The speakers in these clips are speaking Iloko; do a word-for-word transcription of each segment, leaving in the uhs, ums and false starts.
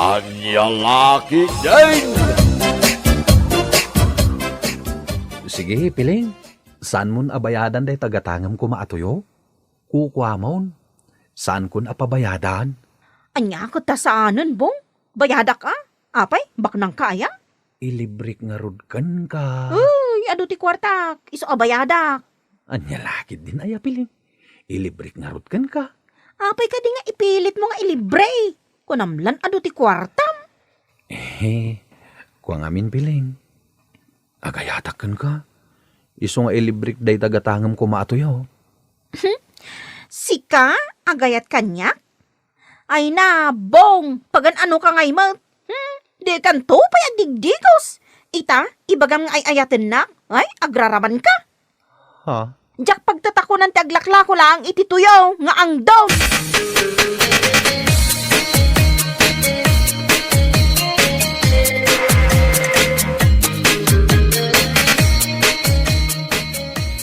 Ania la ketdin? Sige, Piling. Saanmon a bayadan dayta gatangem koma a tuyo? Kukuamon. Saankon a pabayadan. Ania ket ta saanen, Bong? Bayadak a? Apay, baknangka aya? Ilibrek ngarud kenka. Uy, adu ti kuartak, isu a bayadak. Ania la ketdin aya, Piling? Ilibrek ngarud kenka. Apay kadi nga ipilitmo nga ilibre? Kunam lan adu ti kuartam. Eh, kua ngamin, Piling. Agayatak kenka. Isu nga ilibrek dayta gatangem koma a tuyo. Sika? Agayat kaniak? Ay na, Bong, pagan-anoka ngay met? Hmm, dikanto pay agdigdigos. Ita, ibagam nga ay-ayatennak. Ay, agraramanka. Ha? Diak pagtatakonan ti aglaklako laeng iti tuyo nga angdom.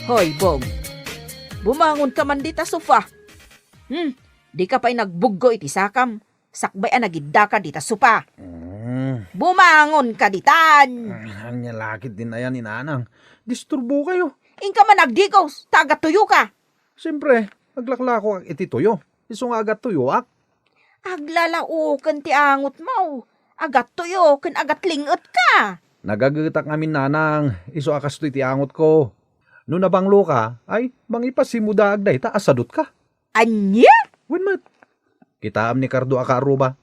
Hoy, Bong. Bumangonka man dita sofa. Hmm, dika pay nagbuggo iti sakam. Sakbay a nagiddaka dita sofa. Mm. Bumangonka ditan! Ah, ania la ketdin aya ni Nanang? Disturbokayo. Inka man agdigos, ta agattuyoka. Siempre, aglaklakoak iti tuyo. Isu nga agattuyoak. Aglalaoken ti angotmo. Agattuyo ken agatling-etka. Nagagetak ngamin, Nanang, isu a kastoy ti angotko. No nabangloka, ay, mangipasimudaag dayta a sadutka. Ania? Wen met. Kitaem ni Cardo a kaarruba.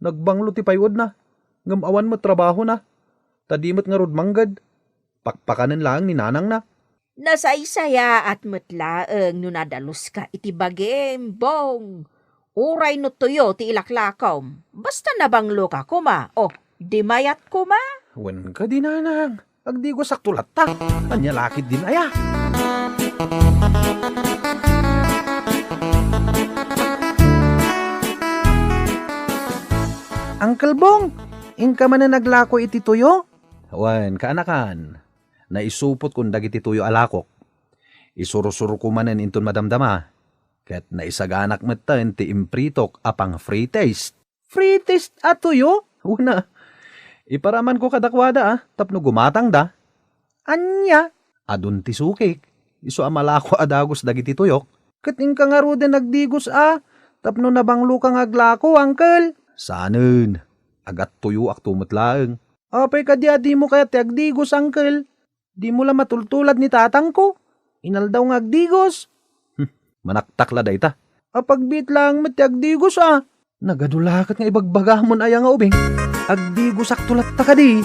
Nagbanglo ti payuedna, ngem awan met trabahona. Ta di met ngarud mangged. Pakpakanen laeng ni nanangna. Nasaysayaat met laeng no nadaluska iti bagim, Bong. Uray no tuyo ti ilaklakom, basta nabangloka koma, o, di mayat koma. Wen kadi, Nanang. Agdigosakto latta. Ania la ketdin aya? Uncle Bong, inka manen aglako iti tuyo? Wen, kaanakan. Naisupotkon dagiti tuyo a lakok. Isursurko manen inton madamdama. Ket naisaganak metten ti impritok a pang-free taste. Free taste a tuyo? Una, iparamanko kadakuada, a, tapno gumatangda. Ania? Adun ti sukik. Isu a malako a dagus dagiti tuyok. Ket inka ngaruden agdigos a, tapno nabangloka nga aglako, uncle. Sanen, agattuyoakto met laeng. Apay kadi a dimo kayat ti agdigos, uncle? Dimo la matultulad ni tatangko. Inaldaw nga agdigos. Hmm, manaktak la dayta. Apagbiit laeng met ti agdigos, a. Nagadu la ket nga ibagbagamon aya nga ubing. Agdigosakto latta kadi.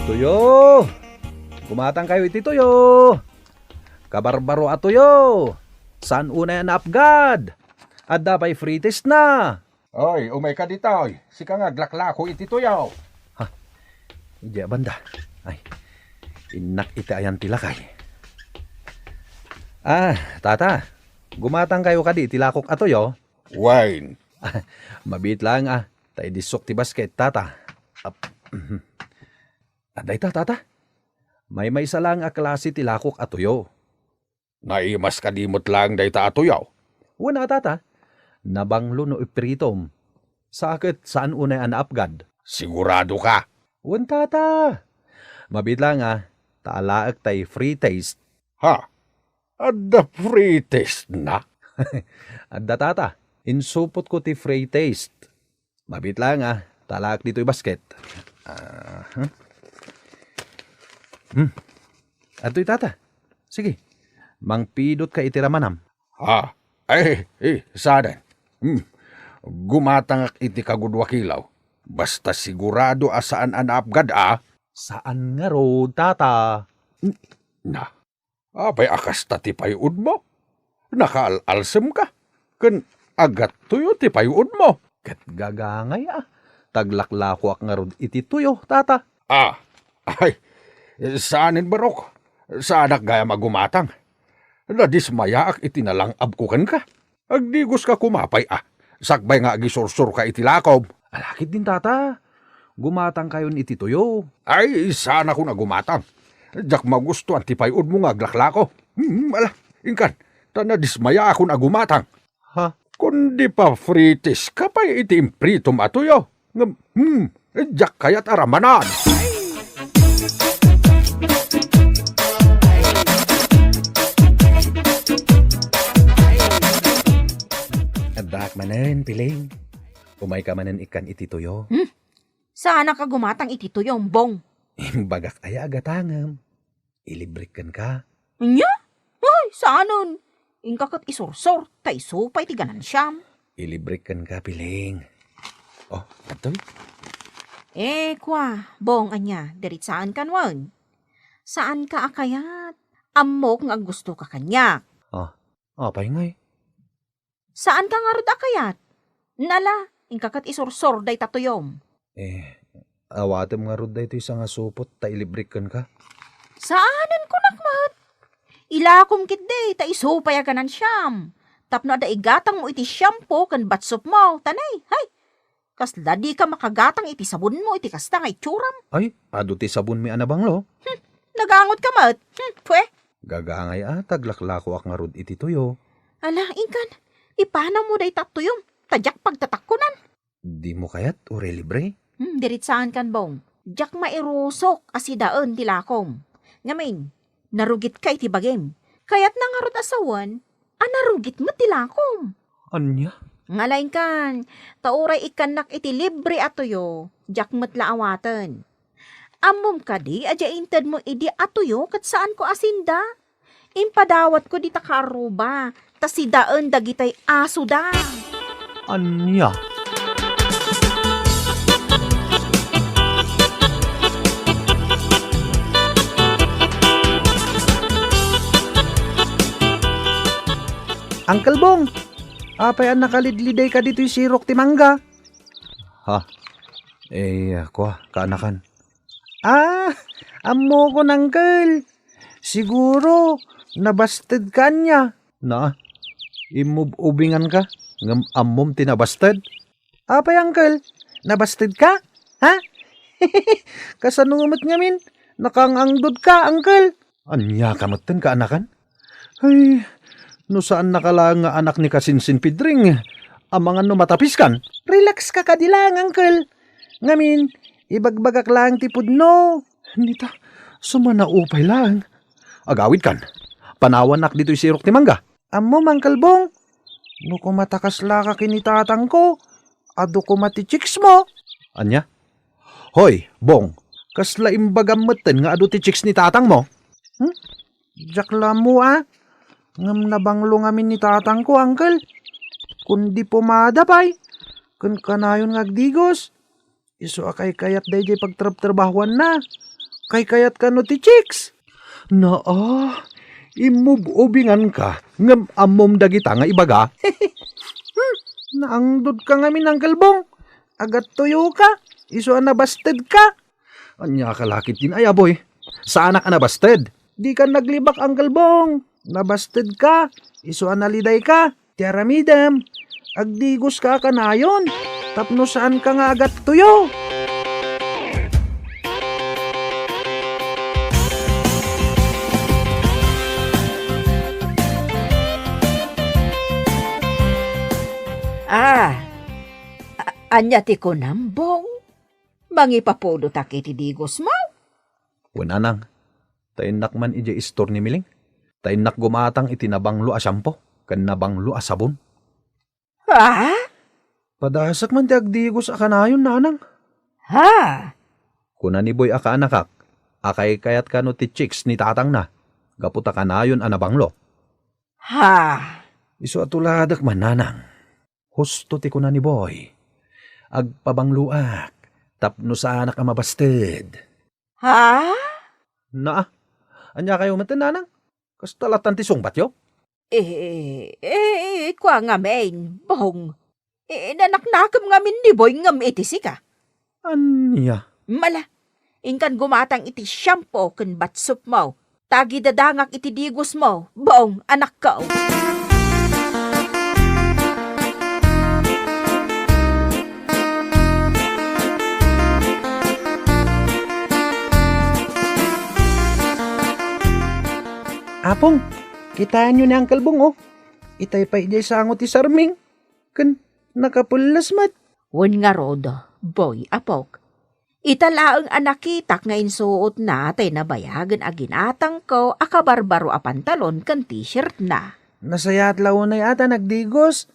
Tuyo! Gumatangkayo iti tuyo! Kabarbaro a tuyo! Saan unay a naapgad? Adda pay free taste na! Oy, umayka ditoy. Sika nga aglaklako iti tuyo. Ha? Idiay a banda. Ay, innak iti ayan ti lakay. Ah, tata, gumatangkayo kadi iti lakok a tuyo? Wen. Mabiit laeng a, ta idissok ti basket, tata. Ap-, mhm. Adda ita, tata. Maymaysa laeng a klase ti lakok a tuyo. Naimas kadi met laeng dayta a tuyo? Wen a, tata. Nabanglo no ipritom. Sa ket saan unay a naapgad. Sigurado ka? Wen, tata. Mabiit laeng a, ta alaek tay free taste. Ha? Adda free taste na? Adda, tata. Insupotko ti free taste. Mabiit laeng a, ta alaek ditoy basket. Ah, hmm. Hmm. Adtoy, tata. Sige. Mangpidotka iti ramanam. Ha? Ay, eh, saanen. Hmm. Gumatangak iti kagudua kilaw. Basta sigurado a saan a naapgad, a. Saan ngarud, tata? N-, na. Apay a kasta ti payuodmo? Nakaal-alsemka, ken agattuyo ti payuodmo. Ket gagangay a, ta aglaklakoak ngarud iti tuyo, tata. Ah, ay, saanen, barok. Saanak gayam a gumatang. Nadismayaak iti nalang-abko kenka. Agdigoska koma pay a, sakbay nga agisursurka iti lakom. Ala ketdin, tata. Gumatangkayon iti tuyo. Ay, saanakon a gumatang. Diak magustuan ti pay-odmo nga aglaklako. Hmm, ala, inkan, ta nadismayaakon a gumatang. Ha? Kundi pafritis ka pay iti impritom a tuyo. Ngem, hmm, diak kayat a ramanan. Addaak manen, Piling. Umayka manen ikkan iti tuyo. Hmm? Saanak a gumatang iti tuyo, Bong. Imbagak aya a gatangem. Ilibrek kenka. Ania? Ay, saanen. Inka ket isursor, ta isu pay ti ganansiam. Ilibrek kenka, Piling. Oh, adtoy. Eh, kua, Bong, ania, diritsaankan wen. Saanka a kayat. Ammok nga aggustoka kaniak. Ah, apay ngay? Saanka ngarud a kayat. Nala, inka ket isursor dayta tuyom. Eh, awatem ngarud daytoy sangasupot ta ilibrek kenka? Saanen, kunak met. Ilakom ketdi ta isu pay a ganansiam. Tapno adda igatangmo iti shampoo ken batsupmo, tanay, hay. Kasla dika makagatang iti sabonmo iti kasta nga itsuram. Ay, adu ti sabonmi a nabanglo. Hmm, nagangotka met. Hmm, pwe. Gagangay a, ta aglaklakoak ngarud iti tuyo. Ala, inkan, ipanawmo dayta tuyom, ta diak pagtatakkonan. Dimo kayat, uray libre? Hmm, diritsaankan, Bong. Diak mairusok a sidaen ti lakom. Ngamin, narugitka iti bagim. Kayatna ngarud a sawen a narugit met ti lakom. Ania? Ngala inkan, ta uray ikkannak iti libre a tuyo, diak met la awaten. Ammom kadi a diay intedmo idi a tuyo ket saanko a sinda? Impadawatko dita kaarruba, ta sidaen dagitay asoda. Ania? Uncle Bong, apay a nakalidlidayka ditoy sirok ti mangga? Ha? Eh, kua, kaanakan. Ah, ammokon, Uncle. Siguro, nabastedka ania? Na, imub-ubinganka, ngem ammom ti nabasted? Apay, Uncle? Nabastedka? Ha? Kasano met ngamin? Nakaang-angdodka, Uncle? Ania ka metten, kaanakan? Ay, no saannaka laeng nga anak ni Kasinsin Pidring, amangan no matapiskan? Relax ka kadi laeng, Uncle. Ngamin, ibagbagak laeng ti pudno. Nita, sumanaupay laeng. Agawidkan. Panawannak ditoy sirok ti mangga. Ammom, Uncle Bong, no koma ta kaslaka ken ni tatangko, adu koma ti chicks mo. Ania? Hoy, Bong, kasla imbagam metten nga adu ti chicks ni tatangmo? Hmm? Diak la ammo a. Ngem nabanglo ngamin ni tatangko, Uncle. Kundi pomada pay. Ken kanayon nga agdigos. Isu a kaykayat daydiay pagtrabtrabahuanna. Kaykayat kano ti chicks? Naa, immub-ubinganka, ngem ammom dagita nga ibaga? Hmm, naangdodka ngamin, Uncle Bong. Agattuyoka, isu a nabastedka. Ania ka la ketdin, ay, aboy? Saanak a nabasted. Dika naglibak, Uncle Bong. Nabastedka, isu a nalidayka. Ti aramidem, agdigoska a kanayon, tapno saanka nga agattuyo. Ah, a-, ania ti kunam, Bong? Mangipapudotak iti digosmo? Wen, Anang, ta innak man idiay istor ni Miling. Ta innak gumatang iti nabanglo a shampoo ken nabanglo a sabon. Ha? Padasek man ti agdigos a kanayon, Nanang. Ha? Kuna ni Boy a kaanakak, a kaykayat kano ti chicks ni tatangna, gapu ta kanayon a nabanglo. Ha? Isu a tuladek man, Nanang. Husto ti kuna ni Boy. Agpabangloak, tapno saanak a mabasted. Ha? Naa, ania kayo met, Nanang? Kasta latan ti sungbatyo? Eh, eh, eh, kua ngamin, Bong. Eh, nanaknakem ngamin ni Boy ngem iti sika. Ania? Mala, inkan gumatang iti shampoo ken batsupmo. Tagidadangak iti digosmo, Bong, anakko. Apong, kitaenyo ni Uncle Bong, oh. Itay pay idiay sango ti sarming. Ken nakapelles met. Wen ngarud, Boy, apok. Ita laeng a nakitak nga insuotna tay nabayagen a ginatangko a kabarbaro a pantalon ken t-shirtna. Nasayaat la unay a ta nagdigos.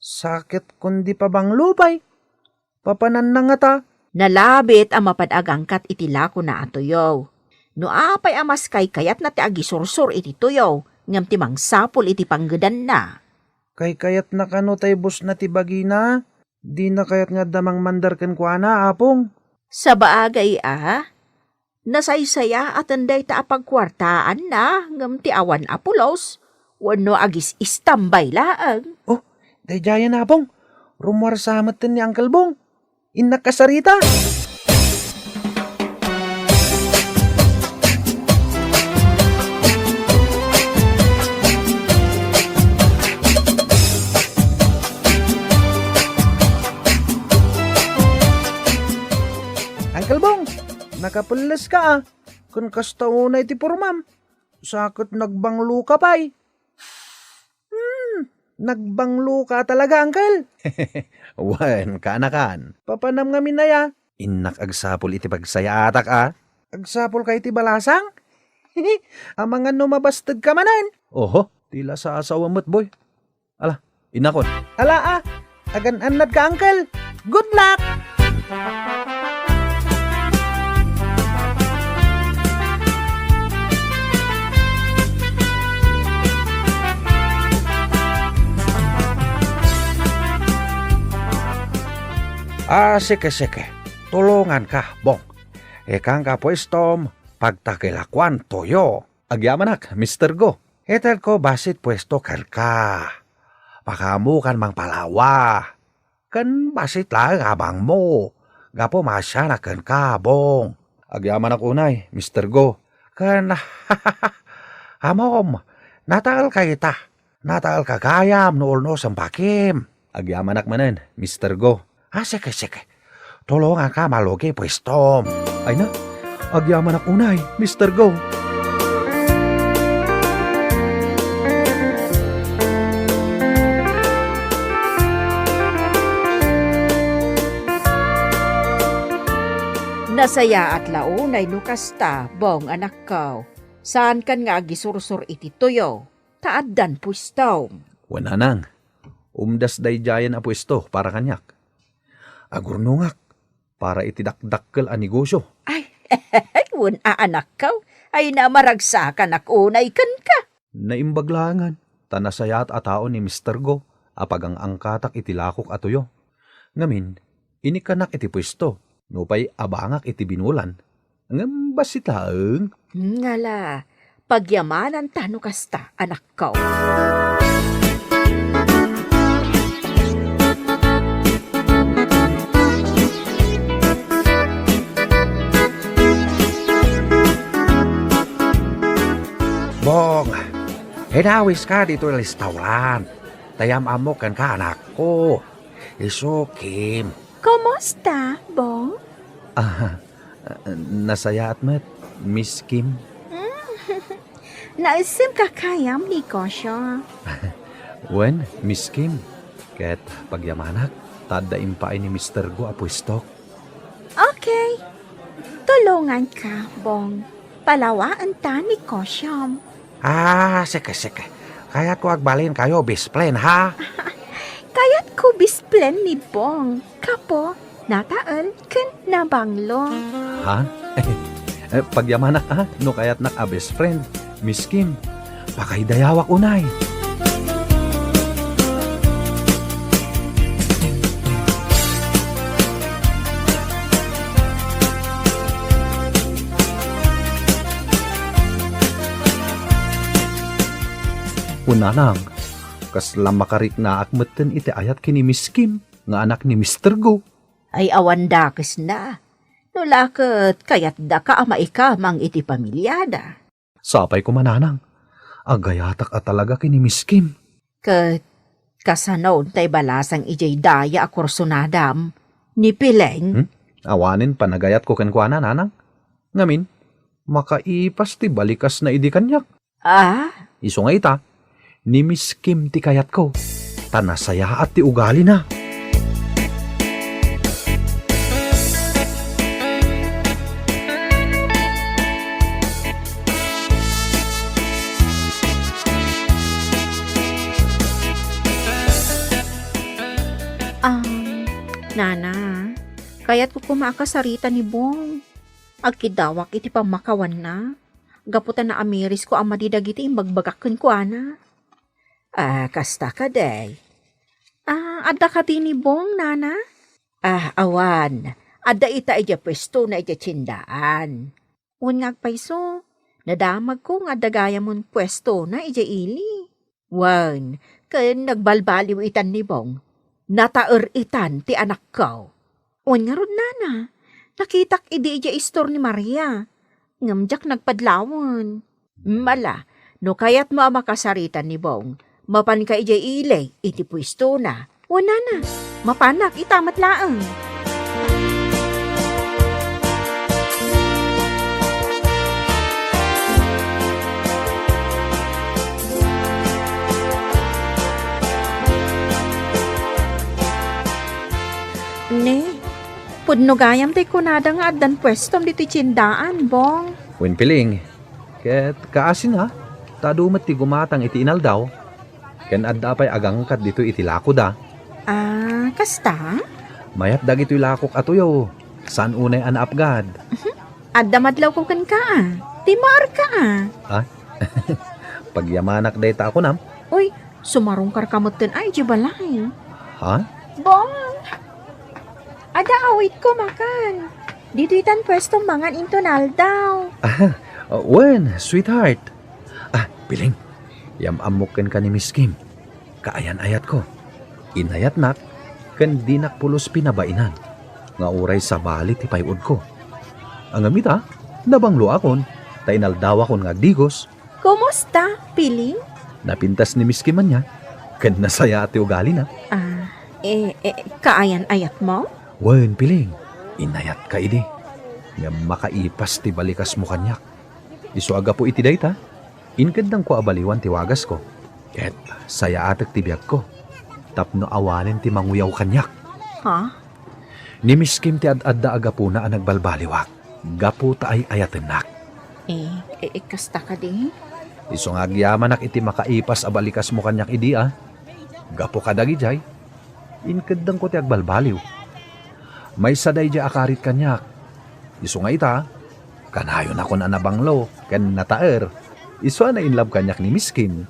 Sakit kundi pabanglo pay. Papananna ngata. Nalabit a mapan agangkat iti lakona a tuyo. No apay a maskaykayatna ti agisursor iti tuyo, ngem ti mangsapul iti panggedanna. Kaykayatna kano tay busna ti bagina? Dina kayat nga adda mangmandar kenkuana, Apong? Sabagay a, nasaysayaaten dayta a pagkuartaanna ngem ti awan a pulos wenno agis-istambay laeng. Oh, daydiayen, Apong. Rummuarsa metten ni Uncle Bong. Innak kasarita. Uncle Bong, nakapelles ka, ah. Kun kasta unay ti purmam, sakit nagbanglo ka pay. Hmm, nagbanglo ka talaga, Uncle. Wen, kaanakan. Papanam ngamin aya? Innak agsapul iti pagsayaatak, a. Agsapul ka iti balasang? Amangan no mabasted ka manen. Oho, ti la sasawa met, Boy. Ala, inakon. Ala, a. Agan-annad ka, Uncle. Good luck! Ah, sige, sige. Tulonganka, Bong. Ikanka puestom, pagtakilakuan toyo. Agyamanak, Mister Go. Itedko bassit puesto kenka. Pakaamokan mangpalawa. Ken bassit laeng abangmo, gapu maasianak kenka, Bong. Agyamanak unay, Mister Go. Ken, ammom, nataelka ita. Nataelka gayam no ulnos a bakim. Agyamanak manen, Mister Go. Ah, sige, sige. Tulonganka malugi puestom. Ay na, agyamanak unay, Mister Go. Nasayaat la unay no kasta, Bong, anakko. Saankan nga agisursor iti tuyo, ta addan puesto. Wen, nanang, umdas daydiayen a puesto para kaniak. Agurnongak para iti dakdakkel a negosyo. Ay, wen a, anakko, ay na maragsakanak unay kenka. Naimbag laengen, ta nasayaat a tao ni Mister Go a pagang-angkatak iti lakok a tuyo. Ngamin, inikkanak iti puesto, nupay abangak iti binulan. Ngem bassit laeng. Ngala, pagyamananta no kasta, anakko. Bong, inawiska ditoy restaurant. Ta yam-ammok kenka, anakko. Isu Kim. Kumusta, Bong? Ah, nasayaat met, Miss Kim. Mm. Naissim ka kayam negosyo. Wen, Miss Kim. Ket pagyamanak, ta adda impaay ni Mister Go a puestok. Okay. Tulonganka, Bong. Palawaenta negosyom. Ah, sige, sige. Kayatko agbalinkayo best friend, ha? Kayatko best friend ni Bong. Kapo, natael, ken nabanglo. Ha? Eh, pagyamanak, ha? No kayatnak a best friend, Miss Kim, pakaidayawak unay. Wen, nanang, kasla makariknaak metten iti ayat ken ni Miss Kim nga anak ni Mister Go. Ay, awan dakesna. No la ket kayatdaka a maikamang iti pamiliada. Sapay koma, nanang. Agayatak a talaga ken ni Miss Kim. Ket kasano tay balasang idiay daya a kursunadam ni Pileng? Hmm? Awanen panagayatko kenkuana, nanang. Ngamin, makaipas ti balikasna idi kaniak. Ah? Isu nga ita, ni Miss Kim ti kayatko, ta nasayaat ti ugalina. Um, Nana, kayatko koma a kasarita ni Bong. Agkidawak iti pammakawanna, gapu ta naamirisko a madi dagiti imbagbagak kenkuana. Ah, kasta kadi. Ah, adda kadi ni Bong, Nana? Ah, awan. Adda ita idiay puestona idiay tiendaan. Wen nga agpayso, nadamagko nga adda gayamon puestona idiay ili. Wen, ken nagbalbaliw itan ni Bong. Nataer itan ti anakko. Wen ngarud, Nana, nakitak idi idiay istor ni Maria. Ngem diak nagpadlawen. Mala, no kayatmo a makasarita ni Bong, mapanka idiay ili iti puestona. Wen, Nana, mapanak ita met laeng. Ne, pudno gayam ti kunada nga addan puestom ditoy tiendaan, Bong. Wen, Piling, ket kaasina, ta adu met ti gumatang iti inaldaw, ken adda pay agangkat ditoy iti lakoda. Ah, kasta? Mayat dagitoy lakok a tuyo, saan unay a naapgad. Mhm. Adda madlawko kenka, a. Ti maarka, a. Ah? Pagyamanak dayta a kunam? Uy, sumarungkarka metten a idiay balay. Ha? Bong! Adda awitko makan. Ditoy tan puesto mangan inton aldaw. Ah, wen, sweetheart. Ah, Piling, yam-ammok kenka ni Miss Kim. Kaayan-ayatko. Inayatnak, ken dinak pulos pinabainan, nga uray sabali ti pay-odko. Ngem ita, nabangloakon, ta inaldawakon nga agdigos. Kumusta, Piling? Napintas ni Miss Kim ania, ken nasayaat ti ugalina. Ah, eh, eh, kaayan-ayatmo? Wen, Piling, inayatka idi. Ngem makaipas ti balikasmo kaniak. Isu a gapu iti dayta, inkeddangko a baliwan ti wagasko, ket sayaatek ti biagko tapno awanen ti manguyaw kaniak. Ha? Ni Miss Kim ti ad-adda a gapuna a nagbalbaliwak, gapu ta ay-ayatennak. Eh, eh, eh, kasta kadi? Isu nga agyamanak iti makaipas a balikasmo kaniak idi, a. Gapu kadagidiay, inkeddangko ti agbalbaliw. Maysa daydiay a karit kaniak. Isu nga ita, kanayonakon a nabanglo ken nataer. Isu a na-inlove kaniak ni Miss Kim.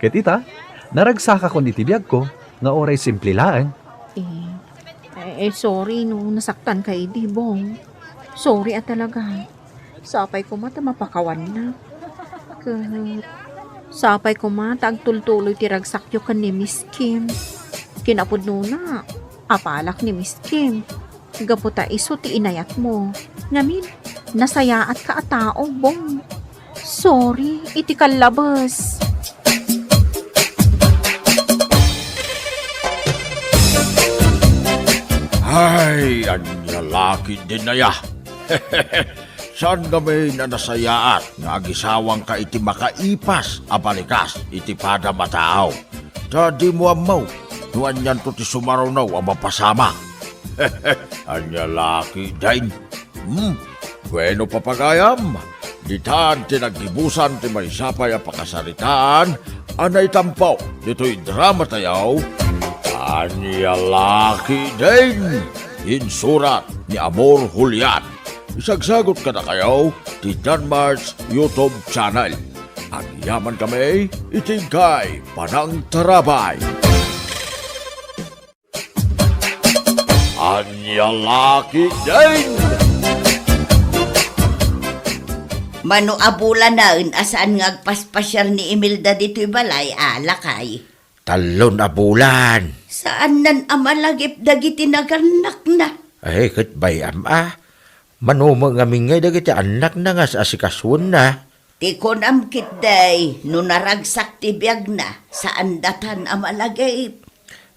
Ket ita, naragsakakon iti biagko nga uray simple laeng. Eh, eh, eh, sorry no nasaktanka idi, Bong. Sorry a talaga. Sapay koma ta mapakawanna. Ket sapay koma ta agtultuloy ti ragsakyo ken ni Miss Kim. Kinapudnona, apalak ni Miss Kim. Gapu ta isu ti inayatmo. Ngamin, nasayaatka a tao, Bong. Sorry iti kallabes. Ay, ania la ketdin aya? Saan ngamin a nasayaat nga agisawangka iti makaipas a balikas iti padam a tao? Ta dimo ammo no anianto ti sumaruno a mapasamak. Ania la ketdin? Hmm, bueno, papagayam, ditan ti naggibusan ti maysa pay a pakasaritaan a naitampo ditoy drama tayo, Ania la ketdin? Insurat ni Amor Julian. Isagsagot kadakayo ti Danmar's YouTube channel. Agyaman kami iti inkay panangtarabay. Ania la ketdin? Mano a bulanen a saan nga agpaspasiar ni Imelda ditoy balay, a, lakay? Tallon a bulan. Saannan a malagip dagiti nagannakna? Ay, ket bay-am a. Mano met ngamin ngay dagiti annakna nga as-asikasuenna? Ti kunam ketdi, no naragsak ti biagna, saandatan a malagip.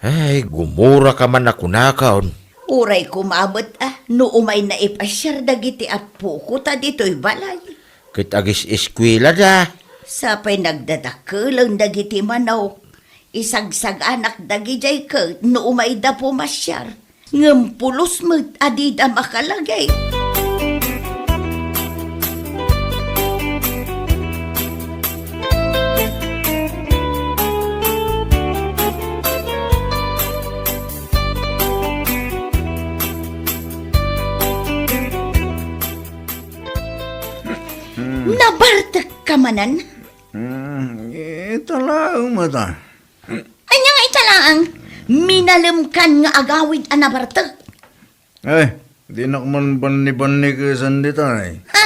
Ay, gumuraka man a kunakon. Uray koma met a, no umayna ipasiar dagiti appoko ta ditoy balay. Ket agis-eskuelada. Sapay nagdadakkel dagiti manok, isagsaganak dagidiay ket no umayda pumasiar, ngem pulos met a dida makalagip. Hmm. Nabartekka manen? Hmm, ita laeng met. Ania nga ita laeng? Minalemkan nga agawid a nabartek. Ay, dinak man banni-bannikesan dita, ay. Ha?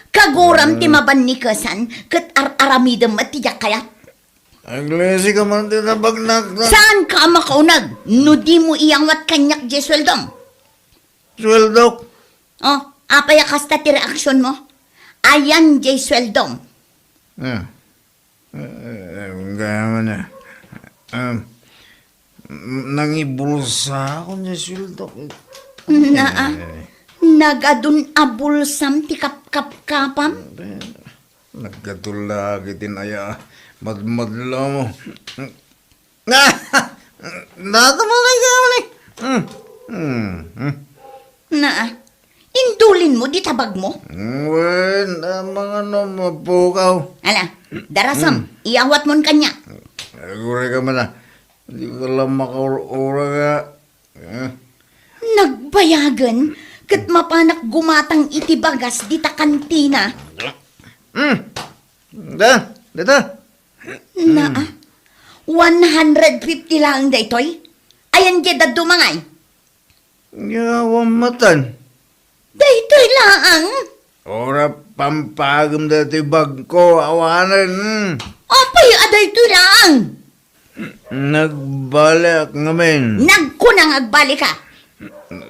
Kaguram ti mabannikesan, ket ar-aramidem met ti diak kayat. Aglisi ka man ti nabagnak, ta- Saan ka a makauneg no di mo iyawat kaniak diay sueldom? Sueldok? Oh, apay a kasta ti reaksion mo? Ayan diay sueldom. Ah. Eh, eh, gaya man, eh. Um, nangibulsa ako ni sueldo. Naa, eh, nagadun a bulsam ti kapkapkapam? Eh, nagkatulak iti naya, madmadla mo. Data mo na ikaw ni. Hmm. Hmm. Hmm. Naa, indulin mo di tabag mo? Wen, amang ano, mapukaw. Ala, darasam, hmm, iyawat mon kaniak. Agure ka man, ah. Di ka lang makaur-ura ka. Eh. Nagbayagen, ket mapanak gumatang iti bagas dita kantina. Hmm. Da, dita. Naa, one hundred fifty laeng daytoy? Ayan diay dadduma ngay? Nya, awan matan. Daytoy laeng? Ura, pampagem daytoy bagko, awanen. Apay a daytoy laeng? Nagbaliak ngamin. Nagkuna nga agbalika.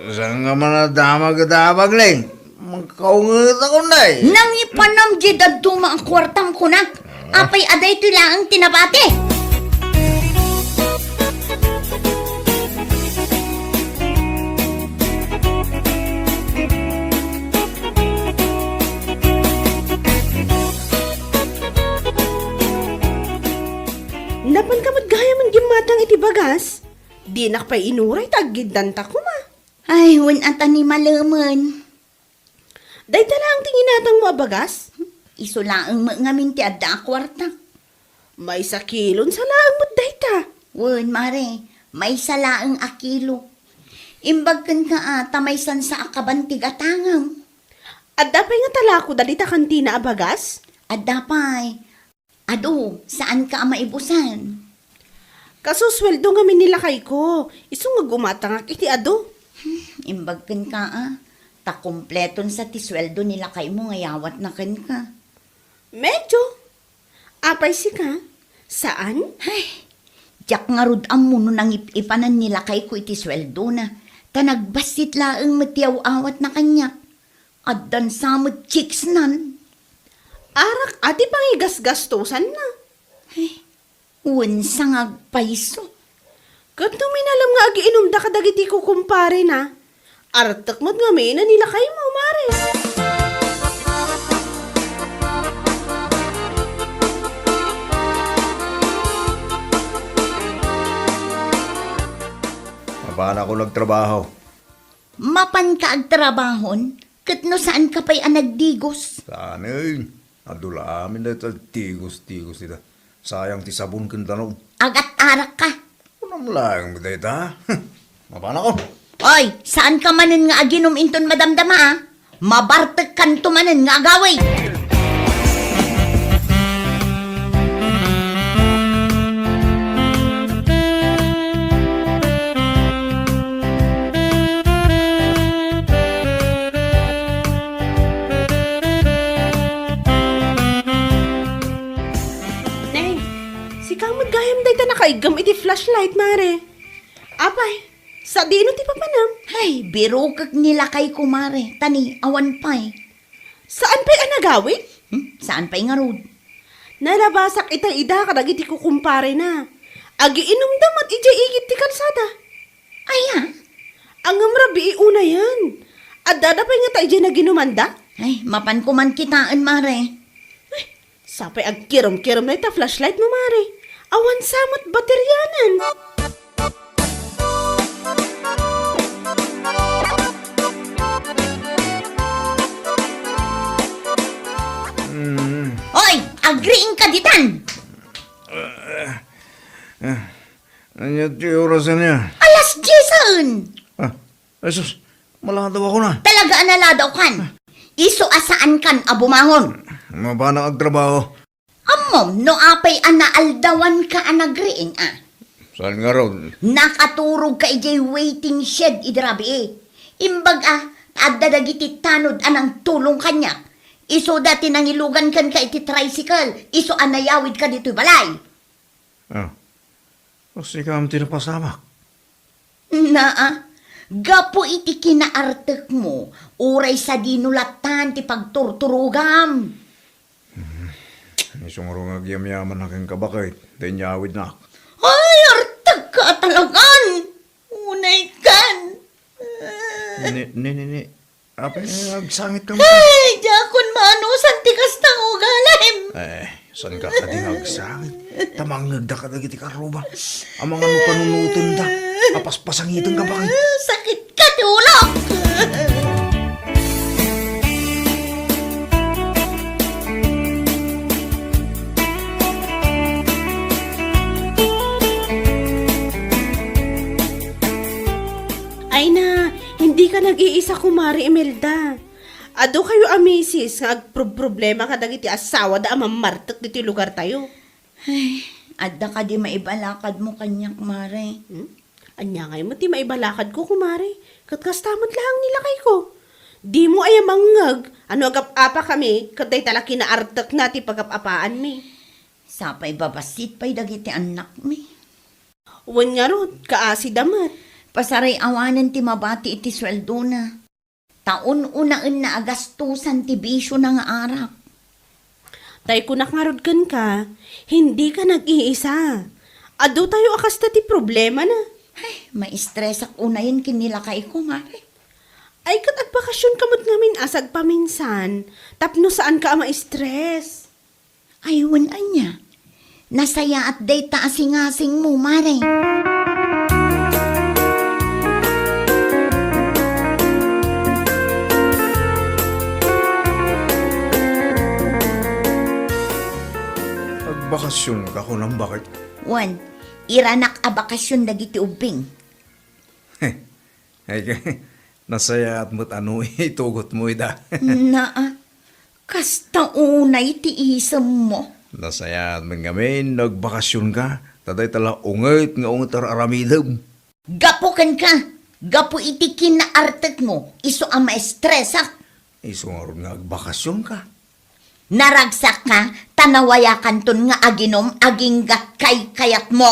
Saan ka man a damag iti abag, ne? Makaungetakon, ne? Nangipanam diay dadduma a kuartam, kunak. Apay a daytoy laeng ti nabati? Napanka met gayam gimmatang iti bagas? Dinak pay inuray ta aggiddanta koma. Ay, wen a ta ni malemen. Dayta laeng ti ginatangmo a bagas? Isu laeng met ngamin ti adda a kuarta. Maysa kilon sa laeng met dayta. Wen, mare, maysa laeng a kilo. Imbag kenka a ta maysan sa a kaban ti gatangem. Adda pay nga talako dagita kantina a bagas? Adda pay. Adu, saanka a maibusan? Kasu sueldo ngamin ni lakayko, isu nga gumatangak iti adu. Hmm, imbag kenka a, ta kompleton sa ti sueldo ni lakaymo nga yawatna kenka. Medyo. Apay sika? Saan? Ay, diak ngarud ammo no nangip-ipanan ni lakayko iti sueldona, ta nagbassit laeng met ti aw-awatna kaniak. Addan sa met chicks nan. Arak a ti pangigasgastosanna. Eh, wen sa nga agpayso. Ket no minalem nga agiinumda kadagiti kukumparena, artek met ngamin a ni lakaymo, mare. Mapanakon agtrabaho. Mapanka agtrabahon, ket no saanka pay a nagdigos? Saan, eh. Adu la amin dayta tigos-tigos ita. Sayang ti sabon ken danum. Agat-arakka. Kunam laeng dayta. Mapanakon. Oy, saanka manen nga aginum inton madamdama, a? Mabartekkanto manen nga agawid. Neng, sika met gayam dayta nakaiggem iti flashlight, mare. Apay, sadino ti papanam? Ay, birokek ni lakayko, mare. Ta ni, awan pay. Saan pay a nagawid? Hmm? Saan pay ngarud? Nalabasak ita ida kadagiti kukumparena. Agiinumda met idiay igid ti kalsada. Aya? Ngem rabii unayen. Addada pay ngata idiay naginumanda? Ay, mapanko man kitaen, mare. Ay, Tapay agkirom-kirom na ita flashlight mo, Mare. Awan sa met baterianan. Mm. Oy, agriing ka ditan! Ah, ah, ania ti oras ania? Alas diesan! Ah, Jesus, maladaw ako na. Talaga a naladawkan. Isu a saankan a bumangon. Mabanak agtrabaho. Ammom no apay a naaldawanka a nagriing, a? Saan ngarud? Nakaturogka idiay waiting shed idi rabii. Imbag a, adda dagiti tanod a nangtulong kaniak. Isuda ti nangilugan kenka iti tricycle, isu a nayawidka ditoy balay. Ah, kasdakam ti napasamak. Naa, gapu iti kinaartekmo, uray sadino lattan ti pagturturogam. Isu ngarud nga agyamyamannak kenka baket, ta inyawidnak. Ay, artekka a talagan! Unaykan! Ni, ni, ni, ni, apay, agsangit ka mo. Ay, diakon maanusan ti kasta nga ugalim. Eh, saan ka kadi nga agsangit? Ta mangngegda kadagiti karruba. Amangan mo panunotenda. Apaspasangiten ka baket. Sakit ka ti ulok! Ay na, hindi ka nag-iisa, Kumare Imelda. Adu kayo a misis nga agproproblema kadagiti asawada a mammartek ditoy lugartayo. Ay, adda kadi maibalakadmo kaniak, Mare? Hmm? Ania ngay met ti maibalakadko, Kumare? Ket kasta met laeng ni lakayko. Dimo aya mangngeg a no agap-apakami ket dayta la kinaartekna ti pagap-apaanmi. Sapay babassit pay dagiti annakmi. Wen ngarud, kaasida met. Pasaray-awanen ti mabati iti sueldona. Ta un-unaenna a gastusan ti bisiona nga arak. Tay kunak ngarud kenka, hindi ka nag-iisa. Adu tayo a kasta ti problemana. Ay, maistresak unayen ken ni lakayko, Mare. Ay, ket agbakasyon ka met ngamin a sagpaminsan, tapno saan ka a maistres. Ay, wen ania? Nasayaat dayta a singasingmo, Mare. Agbakasyon ka, kunam, baket? Wen, iranak a bakasyon dagiti ubbing. Ay, nasayaat met a no itugotmo ida. Naa, kasta unay ti isemmo. Nasayaat met ngamin no agbakasyon ka, ta dayta la unget nga unget ar-aramidem. Gapu kenka, gapu iti kinaartekmo, isu a maestresak. Isu ngarud nga agbakasyon ka. Naragsak ka, ta nawayakanton nga aginum aginggat kaykayatmo.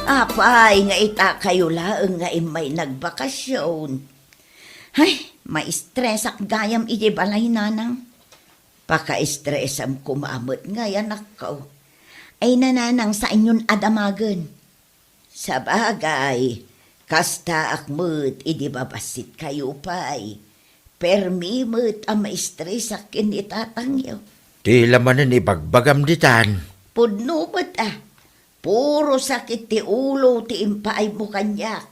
Apay nga ita kayo laeng nga immay nagbakasyon. Ay, maistresak gayam iti balay, nanang. Pakaistresam koma met ngay, anakko. Ay, nanang, saanyon a damagen. Sabagay, kastaak met idi babassit kayo pay. Permi met a maistresak ken ni tatangyo. Ti la manen ibagbagam ditan. Pudno met a. Puro sakit ti ulo ti impaaymo kaniak.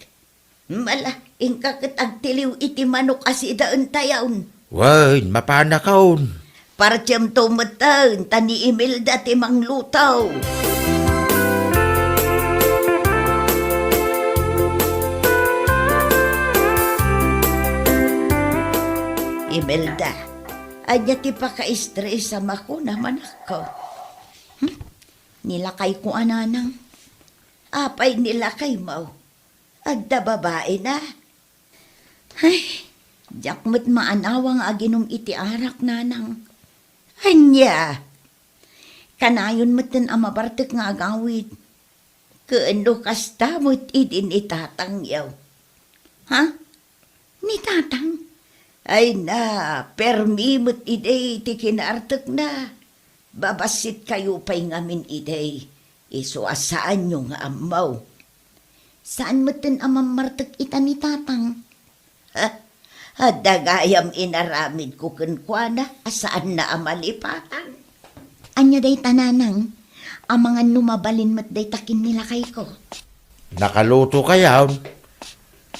Mala, inka ket agtiliw iti manok a sidaentayon. Wen, mapanakon. Partiemto metten, ta ni Imelda ti mangluto. Imelda, ania ti pakaistresam a kunam, anakko? Hmm? Ni lakayko a nanang. Apay ni lakaymo? Adda babaena? Ay, diak met maanawa nga aginum iti arak, nanang. Ania? Kanayon metten a mabartek nga agawid. Ken no kasta met idi ni tatangyo. Ha? Ni tatang? Ay na, permi met idi ti kinaartekna. Babassit kayo pay ngamin idi. Isu a saanyo nga ammo. Saan metten a mammartek ita ni Tatang. Ha? Adda gayam inaramidko kenkuana a saanna a malipatan. Ania dayta, Nanang? Amangan no mabalin met dayta ken ni lakayko. Nakalutokayon?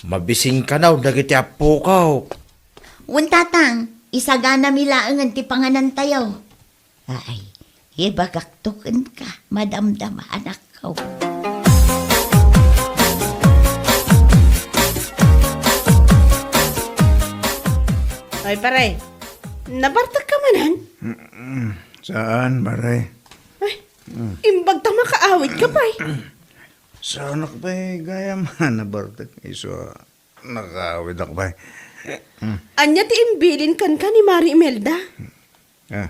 Mabisinkayo dagiti appokaw. Wen, Tatang, isaganami laengen ti panganantayo. Ay, ibagakto kenka, madamdama, anakko. Ay, pare, nabartek ka manen? Mm, saan, pare? Ay, imbag ta makaawid ka, pay. Saanak pay gayam a nabartek, isu a nakaawid ak pay. Ania ti imbilin kenka ni Mare Imelda? Ah,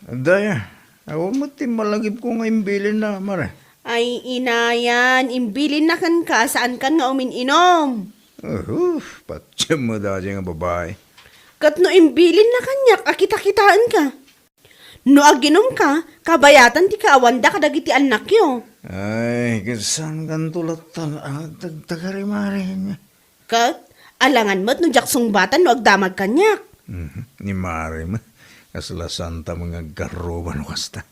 adda aya. Awan met ti malagipko nga imbilinna, mare. Ay, inayan, imbilinna kenka, saankan nga umin-inom. Uf, patiem met dayta nga babai. Ket no imbilinna kaniak a kita-kitaenka. No aginumka, kabayatan ti kaawanda kadagiti annakyo. Ay, ket saankanto latta nga agtagtagari, mare. Ket, alangan met no diak sungbatan no agdamag kaniak. Mhm. Ni Mare met, kasla santa nga agkarruba no kasta.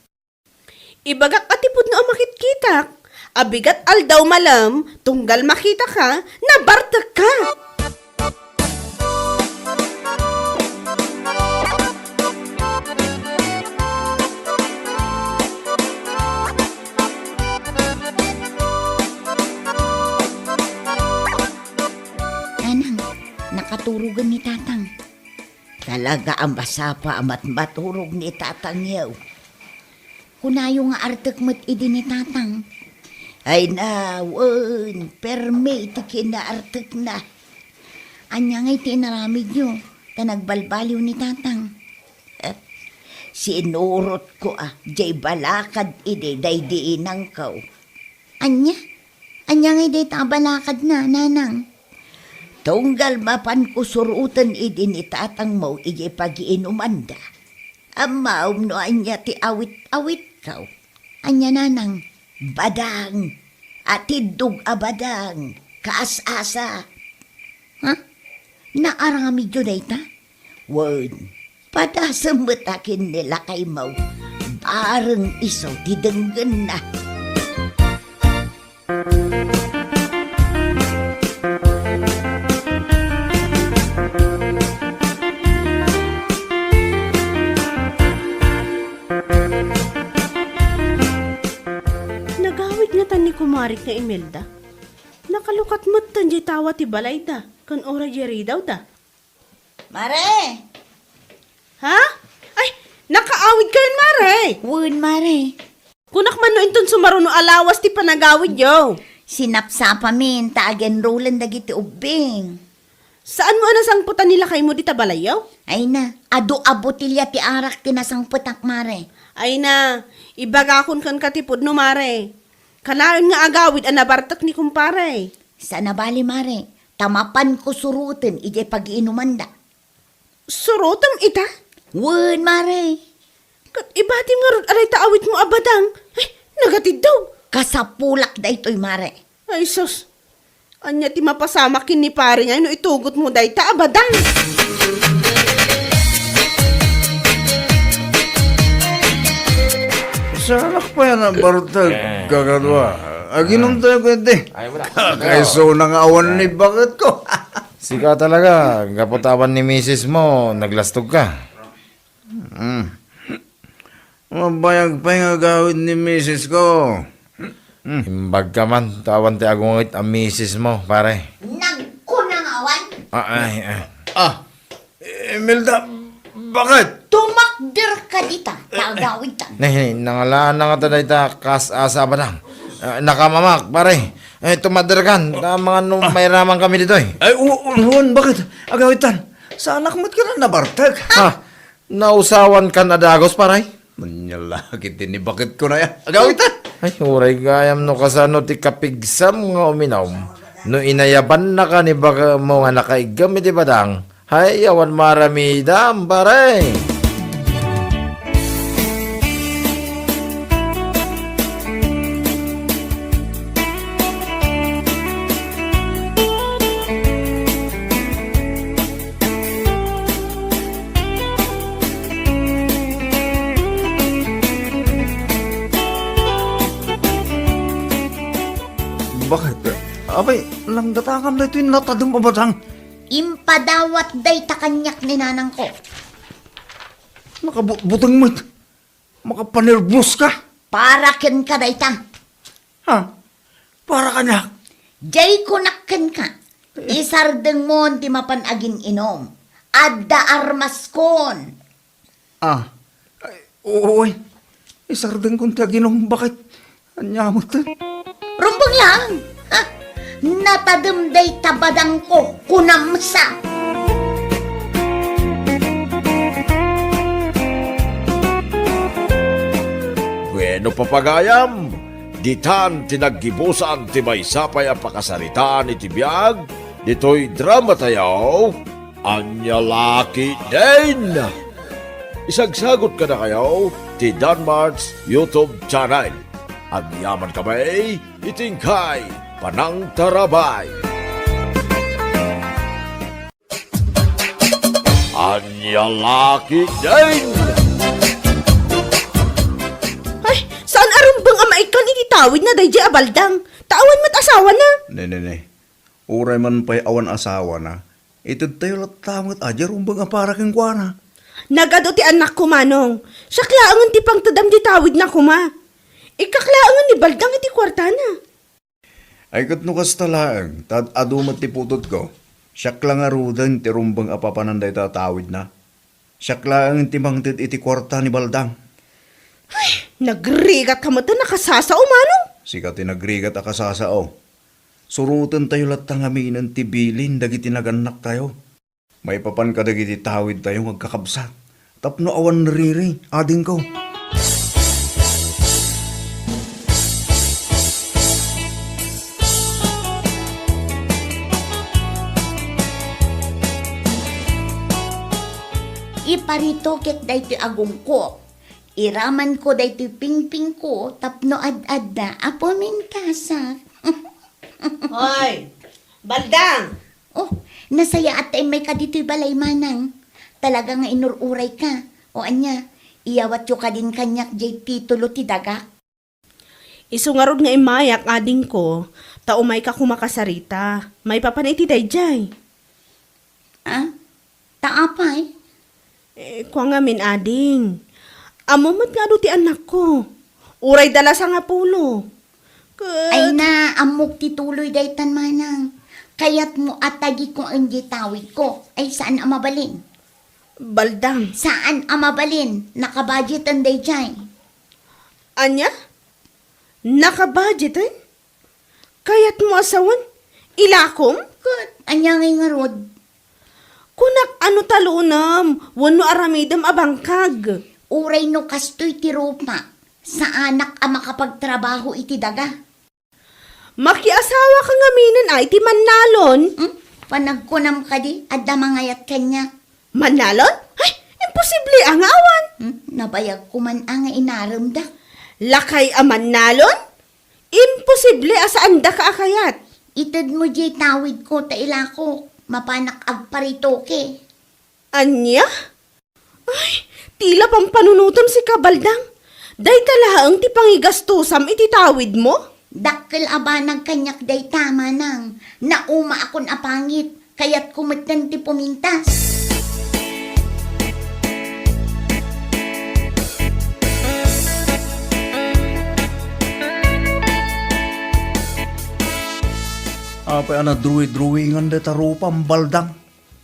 Ibagak a ti pudno a makitkitak, a bigat aldaw malem, tunggal makitaka, nabartekka. Nanang, nakaturogen ni Tatang. Talaga a masapa a matmaturog ni Tatangyo. Kunayo nga artek met idi ni Tatang. Ay na, wen, permi ti kinaartekna. Ania ngay ti inaramidyo, ta nagbalbaliw ni Tatang? Sinurotko a, diay balakad idi daydi inangko. Ania? Ania ngay dayta a balakadna, Nanang? Tunggal mapanko suroten idi ni Tatangmo idiay pagiinumanda. Ammom no ania ti awit-awitko. Ania, Nanang? Badang. Atiddog a badang. Kaas-asa. Ha? Naaramidyo dayta? Wen, padasem met a ken ni lakaymo. Bareng isu ti denggenna. Nagawid ngatan ni kumarik nga Imelda. Nakalukat metten diay tawa ti balayda, ken uray diay ridawda. Mare! Ha? Ay, nakaawidkayon, Mare! Wen, Mare. Kunak man no inton sumaruno a lawas ti panagawidyo. Sinapsapamin ta agenrolen dagiti ubbing. Saanmo a nasangpetan ni lakaymo dita balayyo? Ay na, adu a botelya ti arak ti nasangpetak, Mare. Ay na, ibagakon kenka ti pudno, Mare. Kanayon nga agawid a nabartek ni kumpare. Saan a bale, Mare, ta mapanko suroten idiay pagiinumanda. Surotem ita? Wen, Mare. Ket ibatim ngarud a dayta awitmo a badang. Ay, nagatiddog. Kasapulak daytoy, Mare. Ay, sus. Ania ti mapasamak ken ni pare ngay no itugotmo dayta a badang? Saanak pay a nabartek, kakadua. Aginumtayo ketdi. Ay, wala. Kakaisuna nga awan ni baketko. Sika talaga, gapu ta awan ni misismo, naglastogka. Mm. Mabayag pay nga agawid ni misisko. Mm. Imbagka man, ta awan ti agungit a misismo, pare. Nagkuna nga awan? Ah, ay, ay. Ah, Imelda, bakit? Tumakderka dita, ta agawidtan. Ne, ne, nangalaanna ngata dayta kaas-asa a badang. Ah, nakamamak, pare. Eh, tumakderkan, ta amangan no mairamanka ditoy. Ay, u-, u-, wen, bakit? Agawidtan. Saanak met kadi a nabartek. Ha? Nausawankan a dagus, pare? Ania la ketdi ni baketko aya. Agawidtan. Ay, uray gayam no kasano ti kapigsam nga uminom. No inayabannaka ni baketmo nga nakaiggem iti badang, hay, awan maaramidam, pare. Apay, langgatangam daytoy natadem a badang. Impadawat dayta kaniak ni nanangko. Nakabutbuteng met. Makapanerbios ka. Para kenka dayta. Ha? Para kaniak? Jay kunak kenka. Isardengmon ti mapan agin-inom. Adda armaskon. Ah, ay, oo, ay. Isardengkon ti aginom, bakit? Ania met? Rumbeng lang! Ha? Natadem dayta badangko, kunam sa. Bueno, papagayam, ditan ti naggibusan ti maysa pay a pakasaritaan iti biag ditoy drama tayo. Ania la ketdin? Isagsagot kadakayo ti Danmart's YouTube channel. Agyaman kami iti inkay panangtarabay. Ania la ketdin? Ay, saan a rumbeng a maikkan iti tawidna daydiay a baldang? Ta awan met asawana. Ne, ne, ne. Uray man pay awan asawana, itedtayo latta met a diay rumbeng a para kenkuana. Nagadu ti annakko, Manong. Siak laengen ti pangtedam diay tawidna koma. Ikkak laengen ni baldang iti kuartana. Ay, ket no kasta laeng, ta ad-adu met ti putotko. Siak la ngaruden ti rumbeng a papanan dayta a tawidna. Siak laeng ti mangted iti kuarta ni baldang. Ay, nagrigat ka met a nakasasao, Manong? Sika ti nagrigat a kasasao. Surotentayo latta ngaminen ti bilin dagiti nagannaktayo. Maipapan kadagiti tawidtayo nga agkakabsat tapno awan nariri, adingko. Iparito ket daytoy agungko. Iramanko daytoy pingpingko tapno ad-adda a pumintasak. Hoy, baldang! Oh, nasayaat ta immayka ditoy balay, Manang. Talaga nga inur-urayka. O ania, iyawatyo kadin kaniak diay titulo ti dagak? Isu ngarud nga immayak, adingko, ta umayka koma kasarita. Maipapan iti daydiay. Ah? Ta apay? Eh, kua ngamin, ading. Ammom met nga adu ti annakko. Uray da la sangapulo. Ket ay na, ammok ti tuloy daytan, Manang. Kayatmo a tagikon diay tawidko. Ay, saan a mabalin? Baldang. Saan a mabalin? Nakabudgeten daydiay. Ania? Nakabudgeten? Kayatmo a sawen? Ilakom? Ket ania ngay ngarud? Kunak a no talunem wenno aramidem a bangkag. Uray no kastoy ti rupa, saanak a makapagtrabaho iti daga. Makiasawaka ngaminen a iti mannalon? Hmm? Panagkunam kadi, adda mangayat kaniak. Mannalon? Ay, imposible a nga awan. Hmm? Nabayagko man a nga inaremda. Lakay a mannalon? Imposible a saandaka a kayat. Itedmo diay tawidko ta ilako, mapanak agparitoke. Ania? Ay, tila pampanunotem sika, baldang. Dayta laeng ti pangigastosam iti tawidmo? Dakkel a banag kaniak dayta, Manang. Naumaakon a pangit. Kayatko metten ti pumintas. Apay a nadruwi-druwingan dayta rupam, baldang?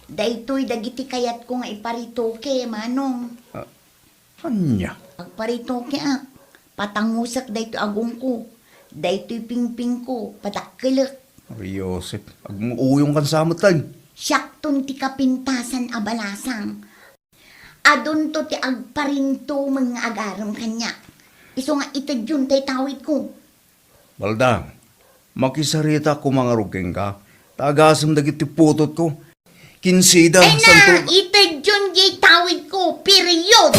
Daytoy dagiti kayatko nga iparitoke, Manong. Ah, ania? Agparitoke, ah. Patangusek daytoy agongko. Daytoy pingpingko, padakkelek. Ay, Joseph, agmuuyongkan sa met, ay. Siakton ti kapintasan a balasang. Adunto ti agparintumeng nga agarem kaniak. Isu nga itedyon tay tawidko. Baldang, makisarita koma ngarud kenka, ta agasem dagiti putotko. Kinsida, ay na, santo- itedyon diay tawidko, period!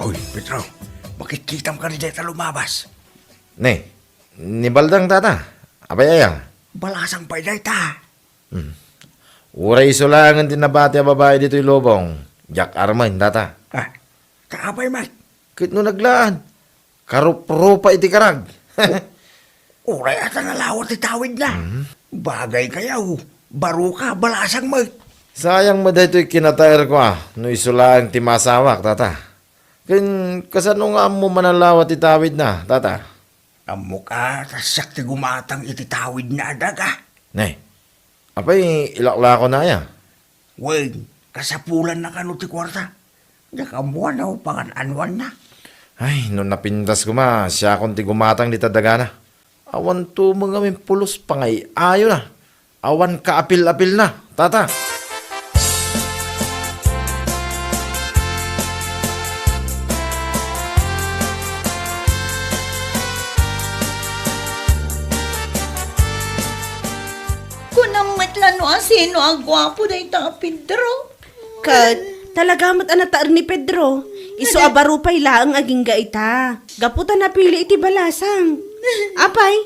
Oy, Pedro, makitkitam kadi dayta lumabas. Ne, ni baldang, tata. Apay aya? Balasang pay dayta. Hmm. Uray isu laengen ti nabati a babai ditoy lubong. Diak armen, tata. Ah, kaapay met? Ket no naglaan, karuprupa iti karag. Uray ata nalawa ti tawidna. Mhm. Bagay kayaw, baro ka, balasang met. Sayang met daytoy kinataerko a, no isu laeng ti maasawak, tata. Ken kasano nga ammo manalawa ti tawidna, tata? Ammok a, ta siak ti gumatang iti tawidna a daga. Ne, apay ilaklakona aya? Wen, kasapulanna kano ti kuarta? Diak ammo no pangan-anuanna. Ay, no napintas koma, siakon ti gumatang dita dagana. Awan tumeng ngamin pulos pangay-ayona. Awan kaapil-apilna, tata. Kunam met la no asino a guapo dayta a Pedro. Ket, talaga met a nataer ni Pedro. Isu a baro pay laeng agingga ita. Gapu ta napili iti balasang. Apay,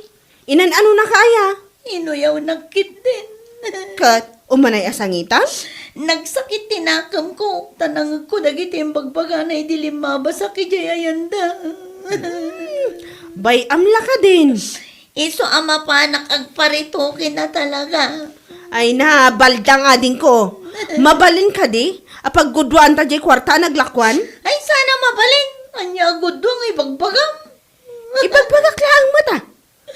inan-anonaka aya? Inuyawnak ketdin. Ket, umanay a sangitan? Nagsakit ti nakemko, ta nangegko dagiti imbagbagana idi limmabasak idiay ayanda. Hmm, bay-am la kadin. Isu a mapanak agparitoken a talaga. Ay na, baldang adingko. Mabalin kadi a pagguduanta diay kuarta a naglakuan? Ay, sana mabalin. Ania a gudua nga ibagbagam? Ibagbagak laeng met a.